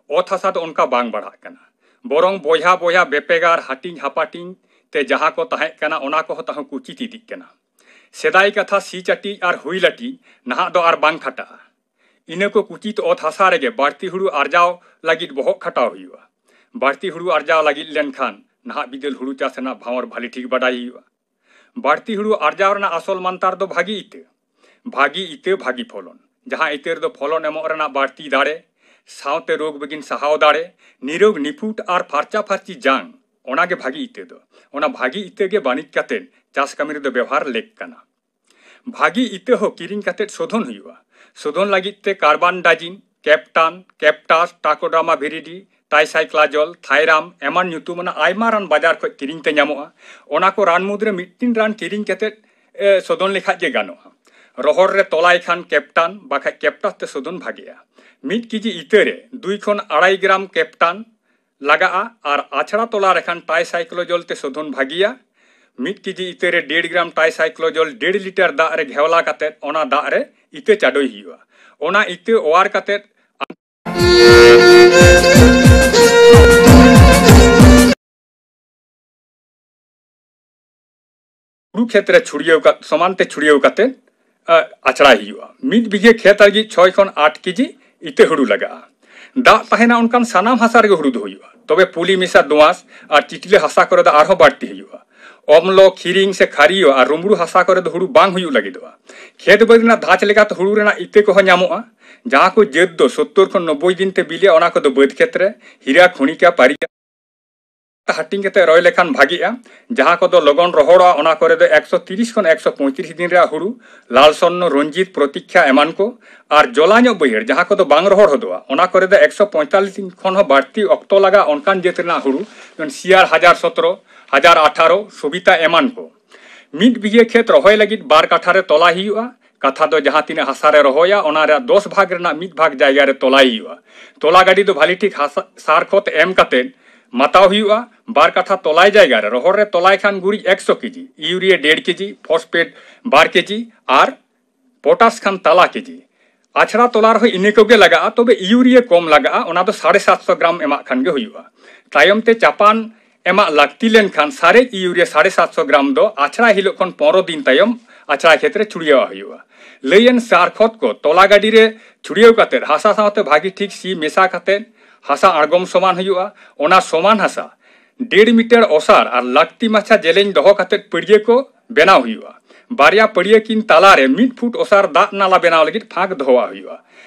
ᱚᱛ ᱦᱟᱥᱟ ᱫᱚ ᱚᱱᱠᱟ ᱵᱟᱝ ᱵᱟᱲᱦᱟᱜ ᱠᱟᱱᱟ᱾ ᱵᱚᱨᱚᱝ ᱵᱚᱭᱦᱟ ᱵᱚᱭᱦᱟ ᱵᱮᱯᱮᱜᱟᱨ, ᱦᱟᱹᱴᱤᱧ ᱦᱟᱯᱟᱴᱤᱧ ᱛᱮ ᱡᱟᱦᱟᱸ ᱠᱚ ᱛᱟᱦᱮᱸ ᱠᱟᱱᱟ, ᱚᱱᱟ ᱠᱚᱦᱚᱸ ᱛᱟᱦᱩᱸ ᱠᱩᱪᱤᱛ ᱤᱫᱤᱜ ᱠᱟᱱᱟ᱾ ᱥᱮᱫᱟᱭ ᱠᱟᱛᱷᱟ ᱥᱤ ᱪᱟᱹᱴᱤᱡ ᱟᱨ ᱦᱩᱭ ᱞᱟᱹᱴᱤᱡ ᱱᱟᱦᱟᱜ ᱫᱚ ᱟᱨ ᱵᱟᱝ ᱠᱷᱟᱴᱟᱜᱼᱟ᱾ ᱤᱱᱟᱹ ᱠᱚ ᱠᱩᱪᱤᱛ ᱚᱛ ᱦᱟᱥᱟ ᱨᱮᱜᱮ ᱵᱟᱹᱲᱛᱤ ᱦᱩᱲᱩ ᱟᱨᱡᱟᱣ ᱞᱟᱹᱜᱤᱫ ᱵᱚᱦᱚᱜ ᱠᱷᱟᱴᱟᱣ ᱦᱩᱭᱩᱜᱼᱟ᱾ ᱵᱟᱹᱲᱛᱤ ᱦᱩᱲᱩ ᱟᱨᱡᱟᱣ ᱞᱟᱹᱜᱤᱫ ᱞᱮᱱᱠᱷᱟᱱ ᱱᱟᱦᱟᱜ ᱵᱤᱫᱟᱹᱞ ᱦᱩᱲᱩ ᱪᱟᱥ ᱨᱮᱱᱟᱜ ᱵᱷᱟᱶᱚᱨ ᱵᱷᱟᱞᱤ ᱴᱷᱤᱠ ᱵᱟᱰᱟᱭ ᱦᱩᱭᱩᱜᱼᱟ᱾ ᱵᱟᱹᱲᱛᱤ ᱦᱩᱲᱩ ᱟᱨᱡᱟᱣ ᱨᱮᱱᱟᱜ ᱟᱥᱚᱞ ᱢᱟᱱᱛᱟᱨ ᱫᱚ ᱵᱷᱟᱹᱜᱤ ᱤᱛᱟᱹ᱾ ᱵᱷᱟᱹᱜᱤ ᱤᱛᱟᱹ, ᱵᱷᱟᱹᱜᱤ ᱯᱷᱚᱞᱚᱱ᱾ ᱡᱟᱦᱟᱸ ᱤᱛᱟᱹ ᱨᱮᱫᱚ ᱯᱷᱚᱞᱚᱱ ᱮᱢᱚᱜ ᱨᱮᱱᱟᱜ ᱵᱟᱹᱲᱛᱤ ᱫᱟᱲᱮ, ᱥᱟᱶᱛᱮ ᱨᱳᱜᱽ ᱵᱤᱜᱷᱤᱱ ᱥᱟᱦᱟᱣ ᱫᱟᱲᱮ, ᱱᱤᱨᱳᱜᱽ ᱱᱤᱯᱷᱩᱴ ᱟᱨ ᱯᱷᱟᱨᱪᱟ ᱯᱷᱟᱨᱪᱤ ᱡᱟᱝ, ᱚᱱᱟ ᱜᱮ ᱵᱷᱟᱹᱜᱤ ᱤᱛᱟᱹ ᱫᱚ᱾ ᱚᱱᱟ ᱵᱷᱟᱹᱜᱤ ᱤᱛᱟᱹ ᱜᱮ ᱵᱟᱹᱱᱤᱡ ᱠᱟᱛᱮ ᱪᱟᱥ ᱠᱟᱹᱢᱤ ᱨᱮᱫᱚ ᱵᱮᱣᱦᱟᱨ ᱞᱮᱠ ᱠᱟᱱᱟ᱾ ᱵᱷᱟᱹᱜᱤ ᱤᱛᱟᱹ ᱦᱚᱸ ᱠᱤᱨᱤᱧ ᱠᱟᱛᱮ ᱥᱳᱫᱷᱚᱱ ᱦᱩᱭᱩᱜᱼᱟ᱾ ᱥᱳᱫᱷᱚᱱ ᱞᱟᱹᱜᱤᱫ ᱛᱮ ᱠᱟᱨᱵᱟᱱᱰᱟᱡᱤᱱ, ᱠᱮᱯᱴᱟᱱ, ᱠᱮᱯᱴᱟᱥ, ᱴᱟᱠᱳᱰᱨᱟᱢᱟ ᱵᱷᱤᱨᱤᱰᱤ, ᱴᱟᱭᱥᱟᱭᱠᱞᱟᱡᱚᱞ, ᱛᱷᱟᱭᱨᱟᱢ ᱮᱢᱟᱱ ᱧᱩᱛᱩᱢᱟᱱᱟᱜ ᱟᱭᱢᱟ ᱨᱟᱱ ᱵᱟᱡᱟᱨ ᱠᱷᱚᱱ ᱠᱤᱨᱤᱧ ᱛᱮ ᱧᱟᱢᱚᱜᱼᱟ᱾ ᱚᱱᱟ ᱠᱚ ᱨᱟᱱ ᱢᱩᱫᱽᱨᱮ ᱢᱤᱫᱴᱤᱱ ᱨᱟᱱ ᱠᱤᱨᱤᱧ ᱠᱟᱛᱮ, ᱮ, ᱥᱳᱫᱷᱚᱱ ᱞᱮᱠᱷᱟᱡ ᱜᱮ ᱜᱟᱱᱚᱜᱼᱟ᱾ ᱨᱚᱦᱚᱲ ᱨᱮ ᱛᱚᱞᱟᱭ ᱠᱷᱟᱱ ᱠᱮᱯᱴᱟᱱ, ᱵᱟᱠᱷᱟᱡ ᱠᱮᱯᱴᱟᱥ ᱛᱮ ᱥᱳᱫᱷᱚᱱ ᱵᱷᱟᱜᱮᱜᱼᱟ᱾ ᱢᱤᱫ ᱠᱮᱡᱤ ᱤᱛᱟᱹ ᱨᱮ ᱫᱩᱭ ᱠᱷᱚᱱ ᱟᱲᱟᱭ ᱜᱨᱟᱢ ᱠᱮᱯᱴᱟᱱ ᱞᱟᱜᱟᱜᱼᱟ ᱟᱨ ᱟᱪᱷᱲᱟ ᱛᱚᱞᱟ ᱨᱮᱠᱷᱟᱱ ᱴᱟᱭᱥᱟᱭᱠᱞᱳᱡᱚᱞ ᱛᱮ ᱥᱳᱫᱷᱚᱱ ᱵᱷᱟᱹᱜᱤᱭᱟ᱾ ᱢᱤᱫ ᱠᱮᱡᱤ ᱤᱛᱟᱹ ᱨᱮ ᱰᱮᱲ ᱜᱨᱟᱢ ᱴᱟᱭᱥᱟᱭᱠᱞᱳᱡᱚᱞ ᱰᱮᱲ ᱞᱤᱴᱟᱨ ᱫᱟᱜ ᱨᱮ ᱜᱷᱮᱣᱞᱟ ᱠᱟᱛᱮ ᱚᱱᱟ ᱫᱟᱜ ᱨᱮ ᱤᱛᱟᱹ ᱪᱟᱰᱚᱭ ᱦᱩᱭᱩᱜᱼᱟ᱾ ᱚᱱᱟ ᱤᱛᱟᱹ ᱚᱣᱟᱨ ᱠᱟᱛᱮ ᱦᱩᱲᱩ ᱠᱷᱮᱛ ᱨᱮ ᱪᱷᱩᱲᱭᱟᱹᱣ ᱠᱟᱛ-, ᱥᱚᱢᱟᱱ ᱛᱮ ᱪᱷᱩᱲᱭᱟᱹᱣ ᱠᱟᱛᱮ, ᱟ, ᱟᱪᱷᱲᱟᱭ ᱦᱩᱭᱩᱜᱼᱟ᱾ ᱢᱤᱫ ᱵᱤᱜᱷᱟᱹ ᱠᱷᱮᱛ ᱞᱟᱹᱜᱤᱫ ᱪᱷᱚᱭ ᱠᱷᱚᱱ ᱟᱴ ᱠᱮᱡᱤ ᱤᱛᱟᱹ ᱦᱩᱲᱩ ᱞᱟᱜᱟᱜᱼᱟ᱾ ᱫᱟᱜ ᱛᱟᱦᱮᱱᱟ ᱚᱱᱠᱟᱱ ᱥᱟᱱᱟᱢ ᱦᱟᱥᱟ ᱨᱮᱜᱮ ᱦᱩᱲᱩ ᱫᱚ ᱦᱩᱭᱩᱜᱼᱟ᱾ ᱛᱚᱵᱮ ᱯᱩᱞᱤ ᱢᱮᱥᱟ ᱫᱳᱸᱣᱟᱥ ᱟᱨ ᱪᱤᱴᱞᱟᱹ ᱦᱟᱥᱟ ᱠᱚᱨᱮ ᱫᱚ ᱟᱨᱦᱚᱸ ᱵᱟᱹᱲᱛᱤ ᱦᱩᱭᱩᱜᱼᱟ᱾ ᱚᱢᱞᱚ, ᱠᱷᱤᱨᱤᱝ ᱥᱮ ᱠᱷᱟᱹᱨᱤᱭᱟᱹ ᱟᱨ ᱨᱩᱢᱲᱩ ᱦᱟᱥᱟ ᱠᱚᱨᱮ ᱫᱚ ᱦᱩᱲᱩ ᱵᱟᱝ ᱦᱩᱭᱩᱜ ᱞᱟᱹᱜᱤᱫᱚᱜᱼᱟ᱾ ᱠᱷᱮᱛ ᱵᱟᱹᱫᱽ ᱨᱮᱱᱟᱜ ᱫᱷᱟᱪ ᱞᱮᱠᱟᱛᱮ ᱦᱩᱲᱩ ᱨᱮᱱᱟᱜ ᱤᱛᱟᱹ ᱠᱚᱦᱚᱸ ᱧᱟᱢᱚᱜᱼᱟ᱾ ᱡᱟᱦᱟᱸ ᱠᱚ ᱡᱟᱹᱛ ᱫᱚ ᱥᱳᱛᱛᱳᱨ ᱠᱷᱚᱱ ᱱᱚᱵᱵᱳᱭ ᱫᱤᱱ ᱛᱮ ᱵᱤᱞᱤᱜᱼᱟ, ᱚᱱᱟ ᱠᱚᱫᱚ ᱵᱟᱹᱫᱽ ᱠᱷᱮᱛ ᱨᱮ ᱦᱤᱨᱟ, ᱠᱷᱚᱱᱤᱠᱟ, ᱯᱟᱨᱤᱠᱟ ᱦᱟᱹᱴᱤᱧ ᱠᱟᱛᱮ ᱨᱚᱦᱚᱭ ᱞᱮᱠᱷᱟᱱ ᱵᱷᱟᱜᱤᱜᱼᱟ᱾ ᱡᱟᱦᱟᱸ ᱠᱚᱫᱚ ᱞᱚᱜᱚᱱ ᱨᱚᱦᱚᱲᱚᱜᱼᱟ, ᱚᱱᱟ ᱠᱚᱨᱮ ᱫᱚ ᱮᱠᱥᱚ ᱛᱤᱨᱤᱥ ᱠᱷᱚᱱ ᱮᱠᱥᱚ ᱯᱚᱸᱭᱛᱨᱤᱥ ᱫᱤᱱ ᱨᱮᱭᱟᱜ ᱦᱩᱲᱩ, ᱞᱟᱞ ᱥᱚᱨᱱᱚ, ᱨᱚᱧᱡᱤᱛ, ᱯᱨᱚᱛᱤᱠᱷᱟ ᱮᱢᱟᱱ ᱠᱚ᱾ ᱟᱨ ᱡᱚᱞᱟ ᱧᱚᱜ ᱵᱟᱹᱭᱦᱟᱹᱲ, ᱡᱟᱦᱟᱸ ᱠᱚᱫᱚ ᱵᱟᱝ ᱨᱚᱦᱚᱲ ᱦᱚᱫᱚᱜᱼᱟ, ᱚᱱᱟ ᱠᱚᱨᱮ ᱫᱚ ᱮᱠᱥᱚ ᱯᱚᱸᱭᱛᱟᱞᱞᱤᱥ ᱫᱤᱱ ᱠᱷᱚᱱ ᱦᱚᱸ ᱵᱟᱹᱲᱛᱤ ᱚᱠᱛᱚ ᱞᱟᱜᱟᱜᱼᱟ ᱚᱱᱠᱟᱱ ᱡᱟᱹᱛ ᱨᱮᱱᱟᱜ ᱦᱩᱲᱩ, ᱡᱮᱢᱚᱱ ᱥᱤᱭᱟᱨ ᱦᱟᱡᱟᱨ ᱥᱚᱛᱨᱚ, ᱦᱟᱡᱟᱨ ᱟᱴᱷᱟᱨᱚ, ᱥᱚᱵᱤᱛᱟ ᱮᱢᱟᱱ ᱠᱚ᱾ ᱢᱤᱫ ᱵᱤᱜᱷᱟᱹ ᱠᱷᱮᱛ ᱨᱚᱦᱚᱭ ᱞᱟᱹᱜᱤᱫ ᱵᱟᱨ ᱠᱟᱴᱷᱟ ᱨᱮ ᱛᱚᱞᱟᱭ ᱦᱩᱭᱩᱜᱼᱟ᱾ ᱠᱟᱛᱷᱟ ᱫᱚ ᱡᱟᱦᱟᱸ ᱛᱤᱱᱟᱹᱜ ᱦᱟᱥᱟ ᱨᱮ ᱨᱚᱦᱚᱭᱟ, ᱚᱱᱟ ᱨᱮᱭᱟᱜ ᱫᱚᱥ ᱵᱷᱟᱜᱽ ᱨᱮᱱᱟᱜ ᱢᱤᱫ ᱵᱷᱟᱜᱽ ᱡᱟᱭᱜᱟ ᱨᱮ ᱛᱚᱞᱟᱭ ᱦᱩᱭᱩᱜᱼᱟ᱾ ᱛᱚᱞᱟ ᱜᱟᱹᱰᱤ ᱫᱚ ᱵᱷᱟᱞᱤ ᱴᱷᱤᱠ ᱦᱟᱥᱟ, ᱥᱟᱨ ᱠᱷᱚᱛ ᱮᱢ ᱠᱟᱛᱮ ᱢᱟᱛᱟᱣ ᱦᱩᱭᱩᱜᱼᱟ᱾ ᱵᱟᱨ ᱠᱟᱴᱷᱟ ᱛᱚᱞᱟᱭ ᱡᱟᱭᱜᱟ ᱨᱮ ᱨᱚᱦᱚᱲ ᱨᱮ ᱛᱚᱞᱟᱭ ᱠᱷᱟᱱ ᱜᱩᱨᱤᱡ ᱮᱠᱥᱚ ᱠᱮᱡᱤ, ᱤᱭᱩᱨᱤᱭᱟ ᱰᱮᱲ ᱠᱮᱡᱤ, ᱯᱷᱚᱥᱯᱷᱮᱴ ᱵᱟᱨ ᱠᱮᱡᱤ ᱟᱨ ᱯᱚᱴᱟᱥ ᱠᱷᱟᱱ ᱛᱟᱞᱟ ᱠᱮᱡᱤ᱾ ᱟᱪᱷᱲᱟ ᱛᱚᱞᱟ ᱨᱮᱦᱚᱸ ᱤᱱᱟᱹ ᱠᱚᱜᱮ ᱞᱟᱜᱟᱜᱼᱟ, ᱛᱚᱵᱮ ᱤᱭᱩᱨᱤᱭᱟ ᱠᱚᱢ ᱞᱟᱜᱟᱜᱼᱟ, ᱚᱱᱟ ᱫᱚ ᱥᱟᱲᱮ ᱥᱟᱛᱥᱚ ᱜᱨᱟᱢ ᱮᱢᱟᱜ ᱠᱷᱟᱱ ᱜᱮ ᱦᱩᱭᱩᱜᱼᱟ᱾ ᱛᱟᱭᱚᱢ ᱛᱮ ᱪᱟᱯᱟᱱ ᱮᱢᱟᱜ ᱞᱟᱹᱠᱛᱤ ᱞᱮᱱᱠᱷᱟᱱ ᱥᱟᱨᱮᱡ ᱤᱭᱩᱨᱤᱭᱟ ᱥᱟᱲᱮ ᱥᱟᱛᱥᱚ ᱜᱨᱟᱢ ᱫᱚ ᱟᱪᱷᱲᱟ ᱦᱤᱞᱳᱜ ᱠᱷᱚᱱ ᱯᱚᱱᱨᱚ ᱫᱤᱱ ᱛᱟᱭᱚᱢ ᱟᱪᱷᱲᱟ ᱠᱷᱮᱛ ᱨᱮ ᱪᱷᱩᱲᱭᱟᱹᱣ ᱦᱩᱭᱩᱜᱼᱟ᱾ ᱞᱟᱹᱭᱮᱱ ᱥᱟᱨ ᱠᱷᱚᱛ ᱠᱚ ᱛᱚᱞᱟ ᱜᱟᱹᱰᱤ ᱨᱮ ᱪᱷᱩᱲᱭᱟᱹᱣ ᱠᱟᱛᱮ ᱦᱟᱥᱟ ᱥᱟᱶᱛᱮ ᱵᱷᱟᱹᱜᱤ ᱴᱷᱤᱠ ᱥᱤ ᱢᱮᱥᱟ ᱠᱟᱛᱮ ᱦᱟᱥᱟ ᱟᱬᱜᱚᱢ ᱥᱚᱢᱟᱱ ᱦᱩᱭᱩᱜᱼᱟ᱾ ᱚᱱᱟ ᱥᱚᱢᱟᱱ ᱦᱟᱥᱟ ᱰᱮᱲ ᱢᱤᱴᱟᱨ ᱚᱥᱟᱨ ᱟᱨ ᱞᱟᱹᱠᱛᱤ ᱢᱟᱪᱷᱟ ᱡᱮᱞᱮᱧ ᱫᱚᱦᱚ ᱠᱟᱛᱮ ᱯᱟᱹᱲᱭᱟᱹ ᱠᱚ ᱵᱮᱱᱟᱣ ᱦᱩᱭᱩᱜᱼᱟ᱾ ᱵᱟᱨᱭᱟ ᱯᱟᱹᱲᱭᱟᱹ ᱠᱤᱱ ᱛᱟᱞᱟᱨᱮ ᱢᱤᱫ ᱯᱷᱩᱴ ᱚᱥᱟᱨ ᱫᱟᱜ ᱱᱟᱞᱟ ᱵᱮᱱᱟᱣ ᱞᱟᱹᱜᱤᱫ ᱯᱷᱟᱸᱠ ᱫᱚᱦᱚᱣᱟᱜ ᱦᱩᱭᱩᱜᱼᱟ᱾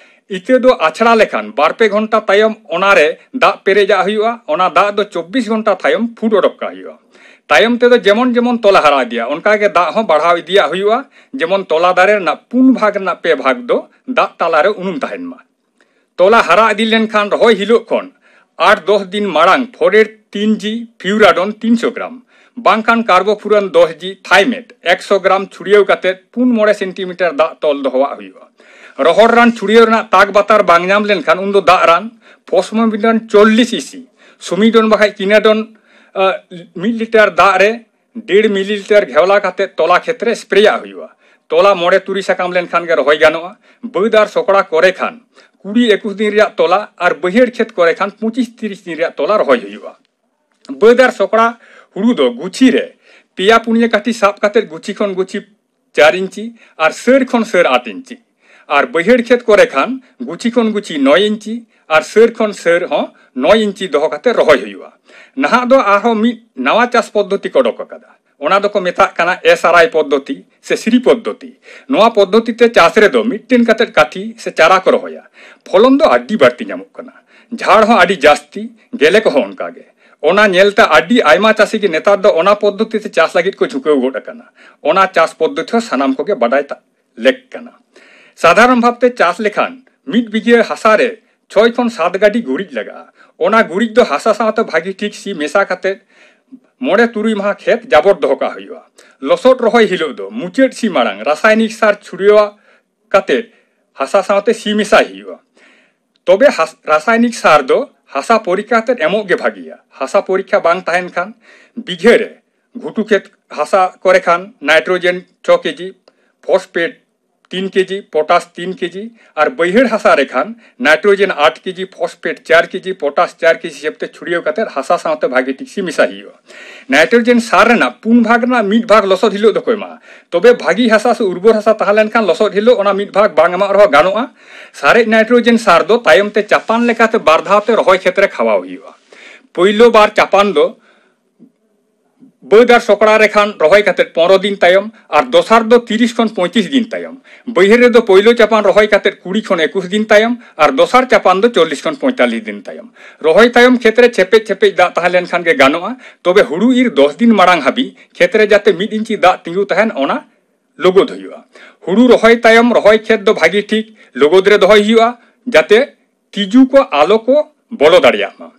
ᱤᱛᱟᱹ ᱫᱚ ᱟᱪᱷᱲᱟ ᱞᱮᱠᱷᱟᱱ ᱵᱟᱨ ᱯᱮ ᱜᱷᱚᱱᱴᱟ ᱛᱟᱭᱚᱢ ᱚᱱᱟᱨᱮ ᱫᱟᱜ ᱯᱮᱨᱮᱡᱟᱜ ᱦᱩᱭᱩᱜᱼᱟ᱾ ᱚᱱᱟ ᱫᱟᱜ ᱫᱚ ᱪᱚᱵᱵᱤᱥ ᱜᱷᱚᱱᱴᱟ ᱛᱟᱭᱚᱢ ᱯᱷᱩᱴ ᱚᱰᱚᱠ ᱠᱟᱜ ᱦᱩᱭᱩᱜᱼᱟ᱾ ᱛᱟᱭᱚᱢ ᱛᱮᱫᱚ ᱡᱮᱢᱚᱱ ᱡᱮᱢᱚᱱ ᱛᱚᱞᱟ ᱦᱟᱨᱟ ᱤᱫᱤᱭᱟ, ᱚᱱᱠᱟ ᱜᱮ ᱫᱟᱜ ᱦᱚᱸ ᱵᱟᱲᱦᱟᱣ ᱤᱫᱤᱭᱟᱜ ᱦᱩᱭᱩᱜᱼᱟ᱾ ᱡᱮᱢᱚᱱ ᱛᱚᱞᱟ ᱫᱟᱨᱮ ᱨᱮᱱᱟᱜ ᱯᱩᱱ ᱵᱷᱟᱜᱽ ᱨᱮᱱᱟᱜ ᱯᱮ ᱵᱷᱟᱜᱽ ᱫᱚ ᱫᱟᱜ ᱛᱟᱞᱟᱨᱮ ᱩᱱᱩᱢ ᱛᱟᱦᱮᱱ ᱢᱟ᱾ ᱛᱚᱞᱟ ᱦᱟᱨᱟ ᱤᱫᱤ ᱞᱮᱱᱠᱷᱟᱱ ᱨᱚᱦᱚᱭ ᱦᱤᱞᱳᱜ ᱠᱷᱚᱱ ᱟᱴ ᱫᱚᱥ ᱫᱤᱱ ᱢᱟᱲᱟᱝ ᱯᱷᱚᱨᱮᱴ ᱛᱤᱱ ᱡᱤ ᱯᱷᱤᱣᱨᱟᱰᱚᱱ ᱛᱤᱱᱥᱚ ᱜᱨᱟᱢ ᱵᱟᱝᱠᱷᱟᱱ ᱠᱟᱨᱵᱳᱯᱷᱩᱨᱟᱱ ᱫᱚᱥ ᱡᱤ ᱛᱷᱟᱭᱢᱮᱴ ᱮᱠᱥᱚ ᱜᱨᱟᱢ ᱪᱷᱩᱲᱭᱟᱹᱣ ᱠᱟᱛᱮ ᱯᱩᱱ ᱢᱚᱬᱮ ᱥᱮᱱᱴᱤᱢᱤᱴᱟᱨ ᱫᱟᱜ ᱛᱚᱞ ᱫᱚᱦᱚᱣᱟᱜ ᱦᱩᱭᱩᱜᱼᱟ᱾ ᱨᱚᱦᱚᱲ ᱨᱟᱱ ᱪᱷᱩᱲᱭᱟᱹᱣ ᱨᱮᱱᱟᱜ ᱛᱟᱠ ᱵᱟᱛᱟᱨ ᱵᱟᱝ ᱧᱟᱢ ᱞᱮᱱᱠᱷᱟᱱ ᱩᱱᱫᱚ ᱫᱟᱜ ᱨᱟᱱ ᱯᱷᱚᱥᱢᱳᱵᱤᱰᱟᱱ ᱪᱚᱞᱞᱤᱥ ᱤᱥᱤ ᱥᱩᱢᱤᱰᱚᱱ ᱵᱟᱠᱷᱟᱡ ᱠᱤᱱᱟᱰᱚᱱ ᱢᱤᱫ ᱞᱤᱴᱟᱨ ᱫᱟᱜ ᱨᱮ ᱰᱮᱲ ᱢᱤᱞᱤᱞᱤᱴᱟᱨ ᱜᱷᱮᱣᱞᱟ ᱠᱟᱛᱮ ᱛᱚᱞᱟ ᱠᱷᱮᱛ ᱨᱮ ᱥᱯᱨᱮᱭᱟᱜ ᱦᱩᱭᱩᱜᱼᱟ᱾ ᱛᱚᱞᱟ ᱢᱚᱬᱮ ᱛᱩᱨᱩᱭ ᱥᱟᱠᱟᱢ ᱞᱮᱱᱠᱷᱟᱱ ᱜᱮ ᱨᱚᱦᱚᱭ ᱜᱟᱱᱚᱜᱼᱟ᱾ ᱵᱟᱹᱫᱽ ᱟᱨ ᱥᱚᱠᱲᱟ ᱠᱚᱨᱮ ᱠᱷᱟᱱ ᱠᱩᱲᱤ ᱮᱠᱩᱥ ᱫᱤᱱ ᱨᱮᱭᱟᱜ ᱛᱚᱞᱟ ᱟᱨ ᱵᱟᱹᱭᱦᱟᱹᱲ ᱠᱷᱮᱛ ᱠᱚᱨᱮ ᱠᱷᱟᱱ ᱯᱚᱸᱪᱤᱥ ᱛᱤᱨᱤᱥ ᱫᱤᱱ ᱨᱮᱭᱟᱜ ᱛᱚᱞᱟ ᱨᱚᱦᱚᱭ ᱦᱩᱭᱩᱜᱼᱟ᱾ ᱵᱟᱹᱫᱽ ᱟᱨ ᱥᱚᱠᱲᱟ ᱦᱩᱲᱩ ᱫᱚ ᱜᱩᱪᱷᱤ ᱨᱮ ᱯᱮᱭᱟ ᱯᱩᱱᱭᱟᱹ ᱠᱟᱹᱴᱷᱤ ᱥᱟᱵ ᱠᱟᱛᱮ ᱜᱩᱪᱷᱤ ᱠᱷᱚᱱ ᱜᱩᱪᱷᱤ ᱪᱟᱨ ᱤᱧᱪᱤ ᱟᱨ ᱥᱟᱹᱨ ᱠᱷᱚᱱ ᱥᱟᱹᱨ ᱟᱴ ᱤᱧᱪᱤ ᱟᱨ ᱵᱟᱹᱭᱦᱟᱹᱲ ᱠᱷᱮᱛ ᱠᱚᱨᱮ ᱠᱷᱟᱱ ᱜᱩᱪᱷᱤ ᱠᱷᱚᱱ ᱜᱩᱪᱷᱤ ᱱᱚᱭ ᱤᱧᱪᱤ ᱟᱨ ᱥᱟᱹᱨ ᱠᱷᱚᱱ ᱥᱟᱹᱨ ᱦᱚᱸ ᱱᱚᱭ ᱤᱧᱪᱤ ᱫᱚᱦᱚ ᱠᱟᱛᱮ ᱨᱚᱦᱚᱭ ᱦᱩᱭᱩᱜᱼᱟ᱾ ᱱᱟᱦᱟᱜ ᱫᱚ ᱟᱨᱦᱚᱸ ᱢᱤᱫ ᱱᱟᱣᱟ ᱪᱟᱥ ᱯᱚᱫᱽᱫᱷᱚᱛᱤ ᱠᱚ ᱚᱰᱚᱠ ᱟᱠᱟᱫᱟ᱾ ᱚᱱᱟ ᱫᱚᱠᱚ ᱢᱮᱛᱟᱜ ᱠᱟᱱᱟ ᱮᱥ ᱟᱨ ᱟᱭ ᱯᱚᱫᱽᱫᱷᱚᱛᱤ ᱥᱮ ᱥᱨᱤ ᱯᱚᱫᱽᱫᱷᱚᱛᱤ᱾ ᱱᱚᱣᱟ ᱯᱚᱫᱽᱫᱷᱚᱛᱤ ᱛᱮ ᱪᱟᱥ ᱨᱮᱫᱚ ᱢᱤᱫᱴᱮᱱ ᱠᱟᱛᱮ ᱠᱟᱹᱴᱷᱤ ᱥᱮ ᱪᱟᱨᱟ ᱠᱚ ᱨᱚᱦᱚᱭᱟ᱾ ᱯᱷᱚᱞᱚᱱ ᱫᱚ ᱟᱹᱰᱤ ᱵᱟᱹᱲᱛᱤ ᱧᱟᱢᱚᱜ ᱠᱟᱱᱟ᱾ ᱡᱷᱟᱲ ᱦᱚᱸ ᱟᱹᱰᱤ ᱡᱟᱹᱥᱛᱤ, ᱜᱮᱞᱮ ᱠᱚᱦᱚᱸ ᱚᱱᱠᱟ ᱜᱮ᱾ ᱚᱱᱟ ᱧᱮᱞᱛᱮ ᱟᱹᱰᱤ ᱟᱭᱢᱟ ᱪᱟᱹᱥᱤ ᱜᱮ ᱱᱮᱛᱟᱨ ᱫᱚ ᱚᱱᱟ ᱯᱚᱫᱽᱫᱷᱚᱛᱤ ᱛᱮ ᱪᱟᱥ ᱞᱟᱹᱜᱤᱫ ᱠᱚ ᱡᱷᱩᱸᱠᱟᱹᱣ ᱜᱚᱫ ᱟᱠᱟᱱᱟ᱾ ᱚᱱᱟ ᱪᱟᱥ ᱯᱚᱫᱽᱫᱷᱚᱛᱤ ᱦᱚᱸ ᱥᱟᱱᱟᱢ ᱠᱚᱜᱮ ᱵᱟᱰᱟᱭ ᱛᱟ-, ᱞᱮᱠ ᱠᱟᱱᱟ᱾ ᱥᱟᱫᱷᱟᱨᱚᱱ ᱵᱷᱟᱵᱛᱮ ᱪᱟᱥ ᱞᱮᱠᱷᱟᱱ ᱢᱤᱫ ᱵᱤᱜᱷᱟᱹ ᱦᱟᱥᱟ ᱨᱮ ᱪᱷᱚᱭ ᱠᱷᱚᱱ ᱥᱟᱛ ᱜᱟᱹᱰᱤ ᱜᱩᱨᱤᱡ ᱞᱟᱜᱟᱜᱼᱟ᱾ ᱚᱱᱟ ᱜᱩᱨᱤᱡ ᱫᱚ ᱦᱟᱥᱟ ᱥᱟᱶᱛᱮ ᱵᱷᱟᱹᱜᱤ ᱴᱷᱤᱠ ᱥᱤ ᱢᱮᱥᱟ ᱠᱟᱛᱮ ᱢᱚᱬᱮ ᱛᱩᱨᱩᱭ ᱢᱟᱦᱟ ᱠᱷᱮᱛ ᱡᱟᱵᱚᱨ ᱫᱚᱦᱚ ᱠᱟᱜ ᱦᱩᱭᱩᱜᱼᱟ᱾ ᱞᱚᱥᱚᱫ ᱨᱚᱦᱚᱭ ᱦᱤᱞᱳᱜ ᱫᱚ ᱢᱩᱪᱟᱹᱫ ᱥᱤ ᱢᱟᱲᱟᱝ ᱨᱟᱥᱟᱭᱱᱤᱠ ᱥᱟᱨ ᱪᱷᱩᱲᱭᱟᱹᱣ ᱠᱟᱛᱮ ᱦᱟᱥᱟ ᱥᱟᱶᱛᱮ ᱥᱤ ᱢᱮᱥᱟᱭ ᱦᱩᱭᱩᱜᱼᱟ᱾ ᱛᱚᱵᱮ ᱦᱟᱥ-, ᱨᱟᱥᱟᱭᱱᱤᱠ ᱥᱟᱨ ᱫᱚ ᱦᱟᱥᱟ ᱯᱚᱨᱤᱠᱠᱷᱟ ᱠᱟᱛᱮ ᱮᱢᱚᱜ ᱜᱮ ᱵᱷᱟᱹᱜᱤᱭᱟ᱾ ᱦᱟᱥᱟ ᱯᱚᱨᱤᱠᱠᱷᱟ ᱵᱟᱝ ᱛᱟᱦᱮᱱ ᱠᱷᱟᱱ ᱵᱤᱜᱷᱟᱹ ᱨᱮ ᱜᱷᱩᱴᱩ ᱠᱷᱮᱛ ᱦᱟᱥᱟ ᱠᱚᱨᱮ ᱠᱷᱟᱱ ᱱᱟᱭᱴᱨᱳᱡᱮᱱ ᱪᱷᱚ ᱠᱮᱡᱤ, ᱯᱷᱚᱥᱯᱮᱴ ᱛᱤᱱ ᱠᱮᱡᱤ, ᱯᱚᱴᱟᱥ ᱛᱤᱱ ᱠᱮᱡᱤ ᱟᱨ ᱵᱟᱹᱭᱦᱟᱹᱲ ᱦᱟᱥᱟ ᱨᱮ ᱠᱷᱟᱱ ᱱᱟᱭᱴᱨᱳᱡᱮᱱ ᱟᱴ ᱠᱮᱡᱤ, ᱯᱷᱚᱥᱯᱮᱴ ᱪᱟᱨ ᱠᱮᱡᱤ, ᱯᱚᱴᱟᱥ ᱪᱟᱨ ᱠᱮᱡᱤ ᱦᱤᱥᱟᱹᱵ ᱛᱮ ᱪᱷᱩᱲᱭᱟᱹᱣ ᱠᱟᱛᱮ ᱦᱟᱥᱟ ᱥᱟᱶᱛᱮ ᱵᱷᱟᱹᱜᱤ ᱴᱷᱤᱠ ᱥᱤ ᱢᱮᱥᱟ ᱦᱩᱭᱩᱜᱼᱟ᱾ ᱱᱟᱭᱴᱨᱳᱡᱮᱱ ᱥᱟᱨ ᱨᱮᱱᱟᱜ ᱯᱩᱱ ᱵᱷᱟᱜᱽ ᱨᱮᱱᱟᱜ ᱢᱤᱫ ᱵᱷᱟᱜᱽ ᱞᱚᱥᱚᱫ ᱦᱤᱞᱳᱜ ᱫᱚᱠᱚ ᱮᱢᱟ᱾ ᱛᱚᱵᱮ ᱵᱷᱟᱹᱜᱤ ᱦᱟᱥᱟ ᱥᱮ ᱩᱨᱵᱚᱨ ᱦᱟᱥᱟ ᱛᱟᱦᱮᱸ ᱞᱮᱱᱠᱷᱟᱱ ᱞᱚᱥᱚᱫ ᱦᱤᱞᱳᱜ ᱚᱱᱟ ᱢᱤᱫ ᱵᱷᱟᱜᱽ ᱵᱟᱝ ᱮᱢᱟᱜ ᱨᱮᱦᱚᱸ ᱜᱟᱱᱚᱜᱼᱟ᱾ ᱥᱟᱨᱮᱡ ᱱᱟᱭᱴᱨᱳᱡᱮᱱ ᱥᱟᱨ ᱫᱚ ᱛᱟᱭᱚᱢ ᱛᱮ ᱪᱟᱯᱟᱱ ᱞᱮᱠᱟᱛᱮ ᱵᱟᱨ ᱫᱷᱟᱣ ᱛᱮ ᱨᱚᱦᱚᱭ ᱠᱷᱮᱛ ᱨᱮ ᱠᱷᱟᱣᱟᱣ ᱦᱩᱭᱩᱜᱼᱟ᱾ ᱯᱳᱭᱞᱳ ᱵᱟᱨ ᱪᱟᱯᱟᱱ ᱫᱚ ᱵᱟᱹᱫᱽ ᱟᱨ ᱥᱚᱠᱲᱟ ᱨᱮ ᱠᱷᱟᱱ ᱨᱚᱦᱚᱭ ᱠᱟᱛᱮ ᱯᱚᱱᱨᱚ ᱫᱤᱱ ᱛᱟᱭᱚᱢ ᱟᱨ ᱫᱚᱥᱟᱨ ᱫᱚ ᱛᱤᱨᱤᱥ ᱠᱷᱚᱱ ᱯᱚᱸᱭᱛᱨᱤᱥ ᱫᱤᱱ ᱛᱟᱭᱚᱢ, ᱵᱟᱹᱭᱦᱟᱹᱲ ᱨᱮᱫᱚ ᱯᱳᱭᱞᱳ ᱪᱟᱯᱟᱱ ᱨᱚᱦᱚᱭ ᱠᱟᱛᱮ ᱠᱩᱲᱤ ᱠᱷᱚᱱ ᱮᱠᱩᱥ ᱫᱤᱱ ᱛᱟᱭᱚᱢ ᱟᱨ ᱫᱚᱥᱟᱨ ᱪᱟᱯᱟᱱ ᱫᱚ ᱪᱚᱞᱞᱤᱥ ᱠᱷᱚᱱ ᱯᱚᱸᱭᱛᱟᱞᱞᱤᱥ ᱫᱤᱱ ᱛᱟᱭᱚᱢ᱾ ᱨᱚᱦᱚᱭ ᱛᱟᱭᱚᱢ ᱠᱷᱮᱛ ᱨᱮ ᱪᱮᱯᱮᱡ ᱪᱮᱯᱮᱡ ᱫᱟᱜ ᱛᱟᱦᱮᱸ ᱞᱮᱱᱠᱷᱟᱱ ᱜᱮ ᱜᱟᱱᱚᱜᱼᱟ, ᱛᱚᱵᱮ ᱦᱩᱲᱩ ᱤᱨ ᱫᱚᱥ ᱫᱤᱱ ᱢᱟᱲᱟᱝ ᱦᱟᱹᱵᱤᱡ ᱠᱷᱮᱛ ᱨᱮ ᱡᱟᱛᱮ ᱢᱤᱫ ᱤᱧᱪᱤ ᱫᱟᱜ ᱛᱤᱸᱜᱩ ᱛᱟᱦᱮᱱ, ᱚᱱᱟ ᱞᱚᱜᱚᱫ ᱦᱩᱭᱩᱜᱼᱟ᱾ ᱦᱩᱲᱩ ᱨᱚᱦᱚᱭ ᱛᱟᱭᱚᱢ ᱨᱚᱦᱚᱭ ᱠᱷᱮᱛ ᱫᱚ ᱵᱷᱟᱹᱜᱤ ᱴᱷᱤᱠ ᱞᱚᱜᱚᱫ ᱨᱮ ᱫᱚᱦᱚᱭ ᱦᱩᱭᱩᱜᱼᱟ, ᱡᱟᱛᱮ ᱛᱤᱡᱩ ᱠᱚ ᱟᱞᱚ ᱠᱚ ᱵᱚᱞᱚ ᱫᱟᱲᱮᱭᱟᱜ ᱢᱟ᱾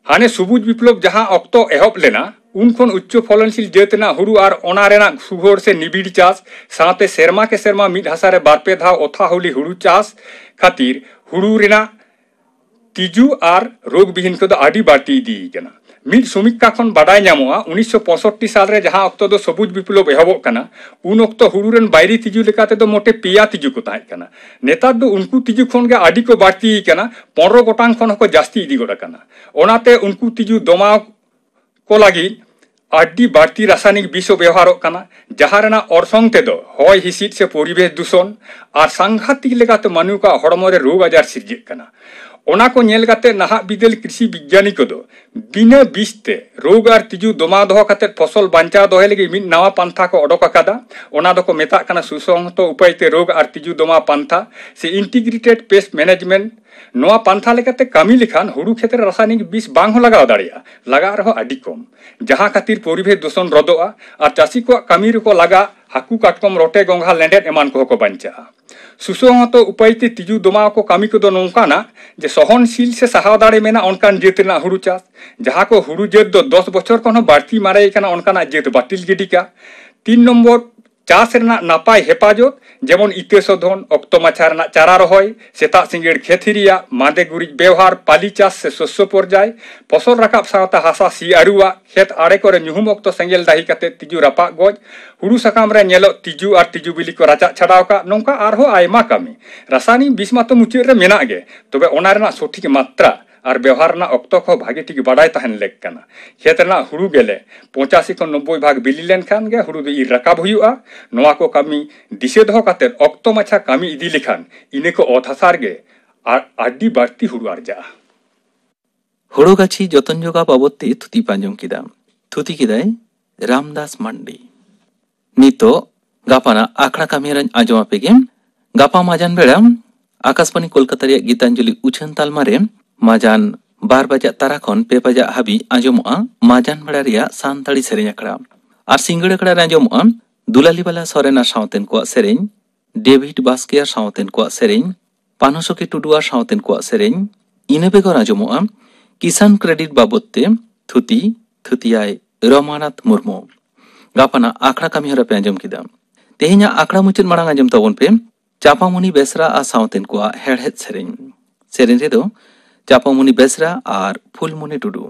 ᱦᱟᱱᱮ ᱥᱩᱵᱩᱡ ᱵᱤᱯᱞᱚᱵ ᱡᱟᱦᱟᱸ ᱚᱠᱛᱚ ᱮᱦᱚᱵ ᱞᱮᱱᱟ, ᱩᱱ ᱠᱷᱚᱱ ᱩᱪᱪᱚ ᱯᱷᱚᱞᱚᱱᱥᱤᱞ ᱡᱟᱹᱛ ᱨᱮᱱᱟᱜ ᱦᱩᱲᱩ ᱟᱨ ᱚᱱᱟ ᱨᱮᱱᱟᱜ ᱥᱩᱜᱷᱚᱲ ᱥᱮ ᱱᱤᱵᱤᱲ ᱪᱟᱥ ᱥᱟᱶᱛᱮ ᱥᱮᱨᱢᱟ ᱠᱮ ᱥᱮᱨᱢᱟ ᱢᱤᱫ ᱦᱟᱥᱟ ᱨᱮ ᱵᱟᱨ ᱯᱮ ᱫᱷᱟᱣ ᱚᱛᱷᱟ ᱦᱩᱞᱤ ᱦᱩᱲᱩ ᱪᱟᱥ ᱠᱷᱟᱹᱛᱤᱨ ᱦᱩᱲᱩ ᱨᱮᱱᱟᱜ ᱛᱤᱡᱩ ᱟᱨ ᱨᱳᱜᱽ ᱵᱤᱦᱤᱱ ᱠᱚᱫᱚ ᱟᱹᱰᱤ ᱵᱟᱹᱲᱛᱤ ᱤᱫᱤ ᱠᱟᱱᱟ᱾ ᱢᱤᱫ ᱥᱚᱢᱤᱠᱠᱷᱟ ᱠᱷᱚᱱ ᱵᱟᱰᱟᱭ ᱧᱟᱢᱚᱜᱼᱟ, ᱩᱱᱤᱥᱥᱚ ᱯᱚᱸᱭᱥᱚᱴᱴᱤ ᱥᱟᱞ ᱨᱮ ᱡᱟᱦᱟᱸ ᱚᱠᱛᱚ ᱫᱚ ᱥᱚᱵᱩᱡ ᱵᱤᱯᱞᱚᱵ ᱮᱦᱚᱵᱚᱜ ᱠᱟᱱᱟ, ᱩᱱ ᱚᱠᱛᱚ ᱦᱩᱲᱩ ᱨᱮᱱ ᱵᱟᱭᱨᱤ ᱛᱤᱡᱩ ᱞᱮᱠᱟ ᱛᱮᱫᱚ ᱢᱚᱴᱮ ᱯᱮᱭᱟ ᱛᱤᱡᱩ ᱠᱚ ᱛᱟᱦᱮᱸ ᱠᱟᱱᱟ᱾ ᱱᱮᱛᱟᱨ ᱫᱚ ᱩᱱᱠᱩ ᱛᱤᱡᱩ ᱠᱷᱚᱱ ᱜᱮ ᱟᱹᱰᱤ ᱠᱚ ᱵᱟᱹᱲᱛᱤ ᱠᱟᱱᱟ, ᱯᱚᱱᱨᱚ ᱜᱚᱴᱟᱝ ᱠᱷᱚᱱ ᱦᱚᱸᱠᱚ ᱡᱟᱹᱥᱛᱤ ᱤᱫᱤ ᱜᱚᱫ ᱟᱠᱟᱱᱟ᱾ ᱚᱱᱟᱛᱮ ᱩᱱᱠᱩ ᱛᱤᱡᱩ ᱫᱚᱢᱟᱣ ᱠᱚ ᱞᱟᱹᱜᱤᱫ ᱟᱹᱰᱤ ᱵᱟᱹᱲᱛᱤ ᱨᱟᱥᱟᱭᱱᱤᱠ ᱵᱤᱥ ᱦᱚᱸ ᱵᱮᱣᱦᱟᱨᱚᱜ ᱠᱟᱱᱟ, ᱡᱟᱦᱟᱸ ᱨᱮᱱᱟᱜ ᱚᱨᱥᱚᱝ ᱛᱮᱫᱚ ᱦᱚᱭ ᱦᱤᱸᱥᱤᱫ ᱥᱮ ᱯᱚᱨᱤᱵᱮᱥ ᱫᱩᱥᱚᱱ ᱟᱨ ᱥᱟᱝᱜᱷᱟᱛᱤᱠ ᱞᱮᱠᱟᱛᱮ ᱢᱟᱹᱱᱢᱤ ᱠᱚᱣᱟᱜ ᱦᱚᱲᱢᱚ ᱨᱮ ᱨᱳᱜᱽ ᱟᱡᱟᱨ ᱥᱤᱨᱡᱟᱹᱜ ᱠᱟᱱᱟ᱾ ᱚᱱᱟ ᱠᱚ ᱧᱮᱞ ᱠᱟᱛᱮ ᱱᱟᱦᱟᱜ ᱵᱤᱫᱟᱹᱞ ᱠᱨᱤᱥᱤ ᱵᱤᱜᱽᱭᱟᱱᱤ ᱠᱚᱫᱚ ᱵᱤᱱᱟᱹ ᱵᱤᱥ ᱛᱮ ᱨᱳᱜᱽ ᱟᱨ ᱛᱤᱡᱩ ᱫᱚᱢᱟᱣ ᱫᱚᱦᱚ ᱠᱟᱛᱮ ᱯᱷᱚᱥᱚᱞ ᱵᱟᱧᱪᱟᱣ ᱫᱚᱦᱚᱭ ᱞᱟᱹᱜᱤᱫ ᱢᱤᱫ ᱱᱟᱣᱟ ᱯᱟᱱᱛᱷᱟ ᱠᱚ ᱚᱰᱚᱠ ᱟᱠᱟᱫᱟ᱾ ᱚᱱᱟ ᱫᱚᱠᱚ ᱢᱮᱛᱟᱜ ᱠᱟᱱᱟ ᱥᱩᱥᱚᱝᱦᱚᱛᱚ ᱩᱯᱟᱹᱭ ᱛᱮ ᱨᱳᱜᱽ ᱟᱨ ᱛᱤᱡᱩ ᱫᱚᱢᱟᱣ ᱯᱟᱱᱛᱷᱟ ᱥᱮ ᱤᱱᱴᱤᱜᱨᱮᱴᱮᱰ ᱯᱮᱥᱴ ᱢᱮᱱᱮᱡᱢᱮᱱᱴ᱾ ᱱᱚᱣᱟ ᱯᱟᱱᱛᱷᱟ ᱞᱮᱠᱟᱛᱮ ᱠᱟᱹᱢᱤ ᱞᱮᱠᱷᱟᱱ ᱦᱩᱲᱩ ᱠᱷᱮᱛ ᱨᱮ ᱨᱟᱥᱟᱭᱱᱤᱠ ᱵᱤᱥ ᱵᱟᱝ ᱦᱚᱸ ᱞᱟᱜᱟᱣ ᱫᱟᱲᱮᱭᱟᱜᱼᱟ, ᱞᱟᱜᱟᱜ ᱨᱮᱦᱚᱸ ᱟᱹᱰᱤ ᱠᱚᱢ, ᱡᱟᱦᱟᱸ ᱠᱷᱟᱹᱛᱤᱨ ᱯᱚᱨᱤᱵᱮᱥ ᱫᱩᱥᱚᱱ ᱨᱚᱫᱚᱜᱼᱟ ᱟᱨ ᱪᱟᱹᱥᱤ ᱠᱚᱣᱟᱜ ᱠᱟᱹᱢᱤ ᱨᱮᱠᱚ ᱞᱟᱜᱟᱜ ᱦᱟᱹᱠᱩ, ᱠᱟᱴᱠᱚᱢ, ᱨᱚᱴᱮ, ᱜᱚᱸᱜᱷᱟ, ᱞᱮᱸᱰᱮᱫ ᱮᱢᱟᱱ ᱠᱚᱦᱚᱸ ᱠᱚ ᱵᱟᱧᱪᱟᱜᱼᱟ᱾ ᱥᱩᱥᱚᱝᱦᱚᱛᱚ ᱩᱯᱟᱹᱭ ᱛᱮ ᱛᱤᱡᱩ ᱫᱚᱢᱟᱣ ᱠᱚ ᱠᱟᱹᱢᱤ ᱠᱚᱫᱚ ᱱᱚᱝᱠᱟᱱᱟ ᱡᱮ ᱥᱚᱦᱚᱱᱥᱤᱞ ᱥᱮ ᱥᱟᱦᱟᱣ ᱫᱟᱲᱮ ᱢᱮᱱᱟᱜ ᱚᱱᱠᱟᱱ ᱡᱟᱹᱛ ᱨᱮᱱᱟᱜ ᱦᱩᱲᱩ ᱪᱟᱥ, ᱡᱟᱦᱟᱸ ᱠᱚ ᱦᱩᱲᱩ ᱡᱟᱹᱛ ᱫᱚ ᱫᱚᱥ ᱵᱚᱪᱷᱚᱨ ᱠᱷᱚᱱ ᱦᱚᱸ ᱵᱟᱹᱲᱛᱤ ᱢᱟᱨᱮ ᱟᱠᱟᱱᱟ ᱚᱱᱠᱟᱱᱟᱜ ᱡᱟᱹᱛ ᱵᱟᱹᱛᱤᱞ ᱜᱤᱰᱤ ᱠᱟᱜ᱾ ᱛᱤᱱ ᱱᱚᱢᱵᱚᱨ, ᱪᱟᱥ ᱨᱮᱱᱟᱜ ᱱᱟᱯᱟᱭ ᱦᱮᱯᱟᱡᱚᱛ, ᱡᱮᱢᱚᱱ ᱤᱛᱟᱹ ᱥᱳᱫᱷᱚᱱ, ᱚᱠᱛᱚ ᱢᱟᱪᱷᱟ ᱨᱮᱱᱟᱜ ᱪᱟᱨᱟ ᱨᱚᱦᱚᱭ, ᱥᱮᱛᱟᱜ ᱥᱤᱸᱜᱟᱹᱲ ᱠᱷᱮᱛ ᱦᱤᱨᱤᱭᱟᱜ, ᱢᱟᱸᱫᱮ ᱜᱩᱨᱤᱡ ᱵᱮᱣᱦᱟᱨ, ᱯᱟᱞᱤ ᱪᱟᱥ ᱥᱮ ᱥᱚᱥᱭᱚ ᱯᱚᱨᱡᱟᱭ, ᱯᱷᱚᱥᱚᱞ ᱨᱟᱠᱟᱵ ᱥᱟᱶᱛᱟ ᱦᱟᱥᱟ ᱥᱤ ᱟᱹᱨᱩᱣᱟᱜ, ᱠᱷᱮᱛ ᱟᱲᱮ ᱠᱚᱨᱮ ᱧᱩᱦᱩᱢ ᱚᱠᱛᱚ ᱥᱮᱸᱜᱮᱞ ᱰᱟᱹᱦᱤ ᱠᱟᱛᱮ ᱛᱤᱡᱩ ᱨᱟᱯᱟᱜ ᱜᱚᱡ, ᱦᱩᱲᱩ ᱥᱟᱠᱟᱢ ᱨᱮ ᱧᱮᱞᱚᱜ ᱛᱤᱡᱩ ᱟᱨ ᱛᱤᱡᱩ ᱵᱤᱞᱤ ᱠᱚ ᱨᱟᱪᱟᱜ ᱪᱷᱟᱰᱟᱣ ᱠᱟᱜ, ᱱᱚᱝᱠᱟ ᱟᱨᱦᱚᱸ ᱟᱭᱢᱟ ᱠᱟᱹᱢᱤ᱾ ᱨᱟᱥᱟᱭᱱᱤᱠ ᱵᱤᱥ ᱢᱟᱛᱚ ᱢᱩᱪᱟᱹᱫ ᱨᱮ ᱢᱮᱱᱟᱜ ᱜᱮ, ᱛᱚᱵᱮ ᱚᱱᱟ ᱨᱮᱱᱟᱜ ᱥᱚᱴᱷᱤᱠ ᱢᱟᱛᱨᱟ ᱟᱨ ᱵᱮᱣᱦᱟᱨ ᱨᱮᱱᱟᱜ ᱚᱠᱛᱚ ᱠᱚ ᱵᱷᱟᱜᱮ ᱴᱷᱤᱠ ᱵᱟᱰᱟᱭ ᱛᱟᱦᱮᱱ ᱞᱮᱠ ᱠᱟᱱᱟ᱾ ᱠᱷᱮᱛ ᱨᱮᱱᱟᱜ ᱦᱩᱲᱩ ᱜᱮᱞᱮ ᱯᱚᱸᱪᱟᱥᱤ ᱠᱷᱚᱱ ᱱᱚᱵᱵᱳᱭ ᱵᱷᱟᱜᱽ ᱵᱤᱞᱤ ᱞᱮᱱᱠᱷᱟᱱ ᱜᱮ ᱦᱩᱲᱩ ᱫᱚ ᱤᱨ ᱨᱟᱠᱟᱵ ᱦᱩᱭᱩᱜᱼᱟ᱾ ᱱᱚᱣᱟ ᱠᱚ ᱠᱟᱹᱢᱤ ᱫᱤᱥᱟᱹ ᱫᱚᱦᱚ ᱠᱟᱛᱮ ᱚᱠᱛᱚ ᱢᱟᱪᱷᱟ ᱠᱟᱹᱢᱤ ᱤᱫᱤ ᱞᱮᱠᱷᱟᱱ ᱤᱱᱟᱹ ᱠᱚ ᱚᱛ ᱦᱟᱥᱟ ᱨᱮᱜᱮ ᱟᱨ ᱟᱹᱰᱤ ᱵᱟᱹᱲᱛᱤ ᱦᱩᱲᱩ ᱟᱨᱡᱟᱜᱼᱟ᱾ ᱦᱳᱲᱳ ᱜᱟᱹᱪᱷᱤ ᱡᱚᱛᱚᱱ ᱡᱚᱜᱟᱣ ᱵᱟᱵᱚᱫ ᱛᱮ ᱛᱷᱩᱛᱤ ᱯᱮ ᱟᱸᱡᱚᱢ ᱠᱮᱫᱟ᱾ ᱛᱷᱩᱛᱤ ᱠᱮᱫᱟᱭ ᱨᱟᱢᱫᱟᱥ ᱢᱟᱱᱰᱤ᱾ ᱱᱤᱛᱚᱜ ᱜᱟᱯᱟᱱᱟᱜ ᱟᱠᱷᱲᱟ ᱠᱟᱹᱢᱤᱦᱚᱨᱟᱧ ᱟᱸᱡᱚᱢ ᱟᱯᱮ ᱜᱮ᱾ ᱜᱟᱯᱟ ᱢᱟᱡᱟᱱ ᱵᱮᱲᱟ ᱟᱠᱟᱥᱵᱟᱬᱤ ᱠᱳᱞᱠᱟᱛᱟ ᱨᱮᱭᱟᱜ ᱜᱤᱛᱟᱧᱡᱚᱞᱤ ᱩᱪᱷᱟᱹᱱ ᱛᱟᱞᱢᱟ ᱨᱮ ᱢᱟᱡᱟᱱ ᱵᱟᱨ ᱵᱟᱡᱟᱜ ᱛᱟᱨᱟ ᱠᱷᱚᱱ ᱯᱮ ᱵᱟᱡᱟᱜ ᱦᱟᱹᱵᱤᱡ ᱟᱸᱡᱚᱢᱚᱜᱼᱟ ᱢᱟᱡᱟᱱ ᱵᱮᱲᱟ ᱨᱮᱭᱟᱜ ᱥᱟᱱᱛᱟᱲᱤ ᱥᱮᱨᱮᱧ ᱟᱠᱷᱲᱟ᱾ ᱟᱨ ᱥᱤᱸᱜᱟᱹᱲ ᱟᱠᱷᱲᱟ ᱨᱮ ᱟᱸᱡᱚᱢᱚᱜᱼᱟ ᱫᱩᱞᱟᱞᱤ ᱵᱟᱞᱟ ᱥᱚᱨᱮᱱ ᱟᱨ ᱥᱟᱶᱛᱮᱱ ᱠᱚᱣᱟᱜ ᱥᱮᱨᱮᱧ, ᱰᱮᱵᱷᱤᱰ ᱵᱟᱥᱠᱮ ᱟᱨ ᱥᱟᱶᱛᱮᱱ ᱠᱚᱣᱟᱜ ᱥᱮᱨᱮᱧ, ᱯᱟᱱᱦᱩ ᱥᱚᱠᱷᱤ ᱴᱩᱰᱩ ᱟᱨ ᱥᱟᱶᱛᱮᱱ ᱠᱚᱣᱟᱜ ᱥᱮᱨᱮᱧ᱾ ᱤᱱᱟᱹ ᱵᱮᱜᱚᱨ ᱟᱸᱡᱚᱢᱚᱜᱼᱟ ᱠᱤᱥᱟᱱ ᱠᱨᱮᱰᱤᱴ ᱵᱟᱵᱚᱫ ᱛᱮ ᱛᱷᱩᱛᱤ, ᱛᱷᱩᱛᱤᱭᱟᱭ ᱨᱚᱢᱟᱱᱟᱛᱷ ᱢᱩᱨᱢᱩ᱾ ᱜᱟᱯᱟᱱᱟᱜ ᱟᱠᱷᱲᱟ ᱠᱟᱹᱢᱤᱦᱚᱨᱟ ᱯᱮ ᱟᱸᱡᱚᱢ ᱠᱮᱫᱟ᱾ ᱛᱮᱦᱮᱧᱟᱜ ᱟᱠᱷᱲᱟ ᱢᱩᱪᱟᱹᱫ ᱢᱟᱲᱟᱝ ᱟᱸᱡᱚᱢ ᱛᱟᱵᱚᱱ ᱯᱮ ᱪᱟᱯᱟᱢᱩᱱᱤ ᱵᱮᱥᱨᱟ ᱟᱨ ᱥᱟᱶᱛᱮᱱ ᱠᱚᱣᱟᱜ ᱦᱮᱲᱦᱮᱫ ᱥᱮᱨᱮᱧ᱾ ᱥᱮᱨᱮᱧ ᱨᱮᱫᱚ ᱪᱟᱯᱟᱢᱩᱱᱤ ᱵᱮᱥᱨᱟ ᱟᱨ ᱯᱷᱩᱞᱢᱩᱱᱤ ᱴᱩᱰᱩ᱾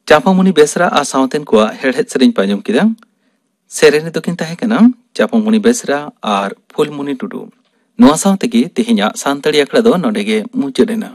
ᱪᱟᱯᱟᱢᱩᱱᱤ ᱵᱮᱥᱨᱟ ᱟᱨ ᱥᱟᱶᱛᱮᱱ ᱠᱚᱣᱟᱜ ᱦᱮᱲᱦᱮᱫ ᱥᱮᱨᱮᱧ ᱯᱮ ᱟᱸᱡᱚᱢ ᱠᱮᱫᱟ᱾ ᱥᱮᱨᱮᱧ ᱨᱮᱫᱚ ᱠᱤᱱ ᱛᱟᱦᱮᱸ ᱠᱟᱱᱟ ᱪᱟᱯᱟᱢᱩᱱᱤ ᱵᱮᱥᱨᱟ ᱟᱨ ᱯᱷᱩᱞᱢᱩᱱᱤ ᱴᱩᱰᱩ᱾ ᱱᱚᱣᱟ ᱥᱟᱶ ᱛᱮᱜᱮ ᱛᱮᱦᱮᱧᱟᱜ ᱥᱟᱱᱛᱟᱲᱤ ᱟᱠᱷᱲᱟ ᱫᱚ ᱱᱚᱰᱮ ᱜᱮ ᱢᱩᱪᱟᱹᱫ ᱮᱱᱟ᱾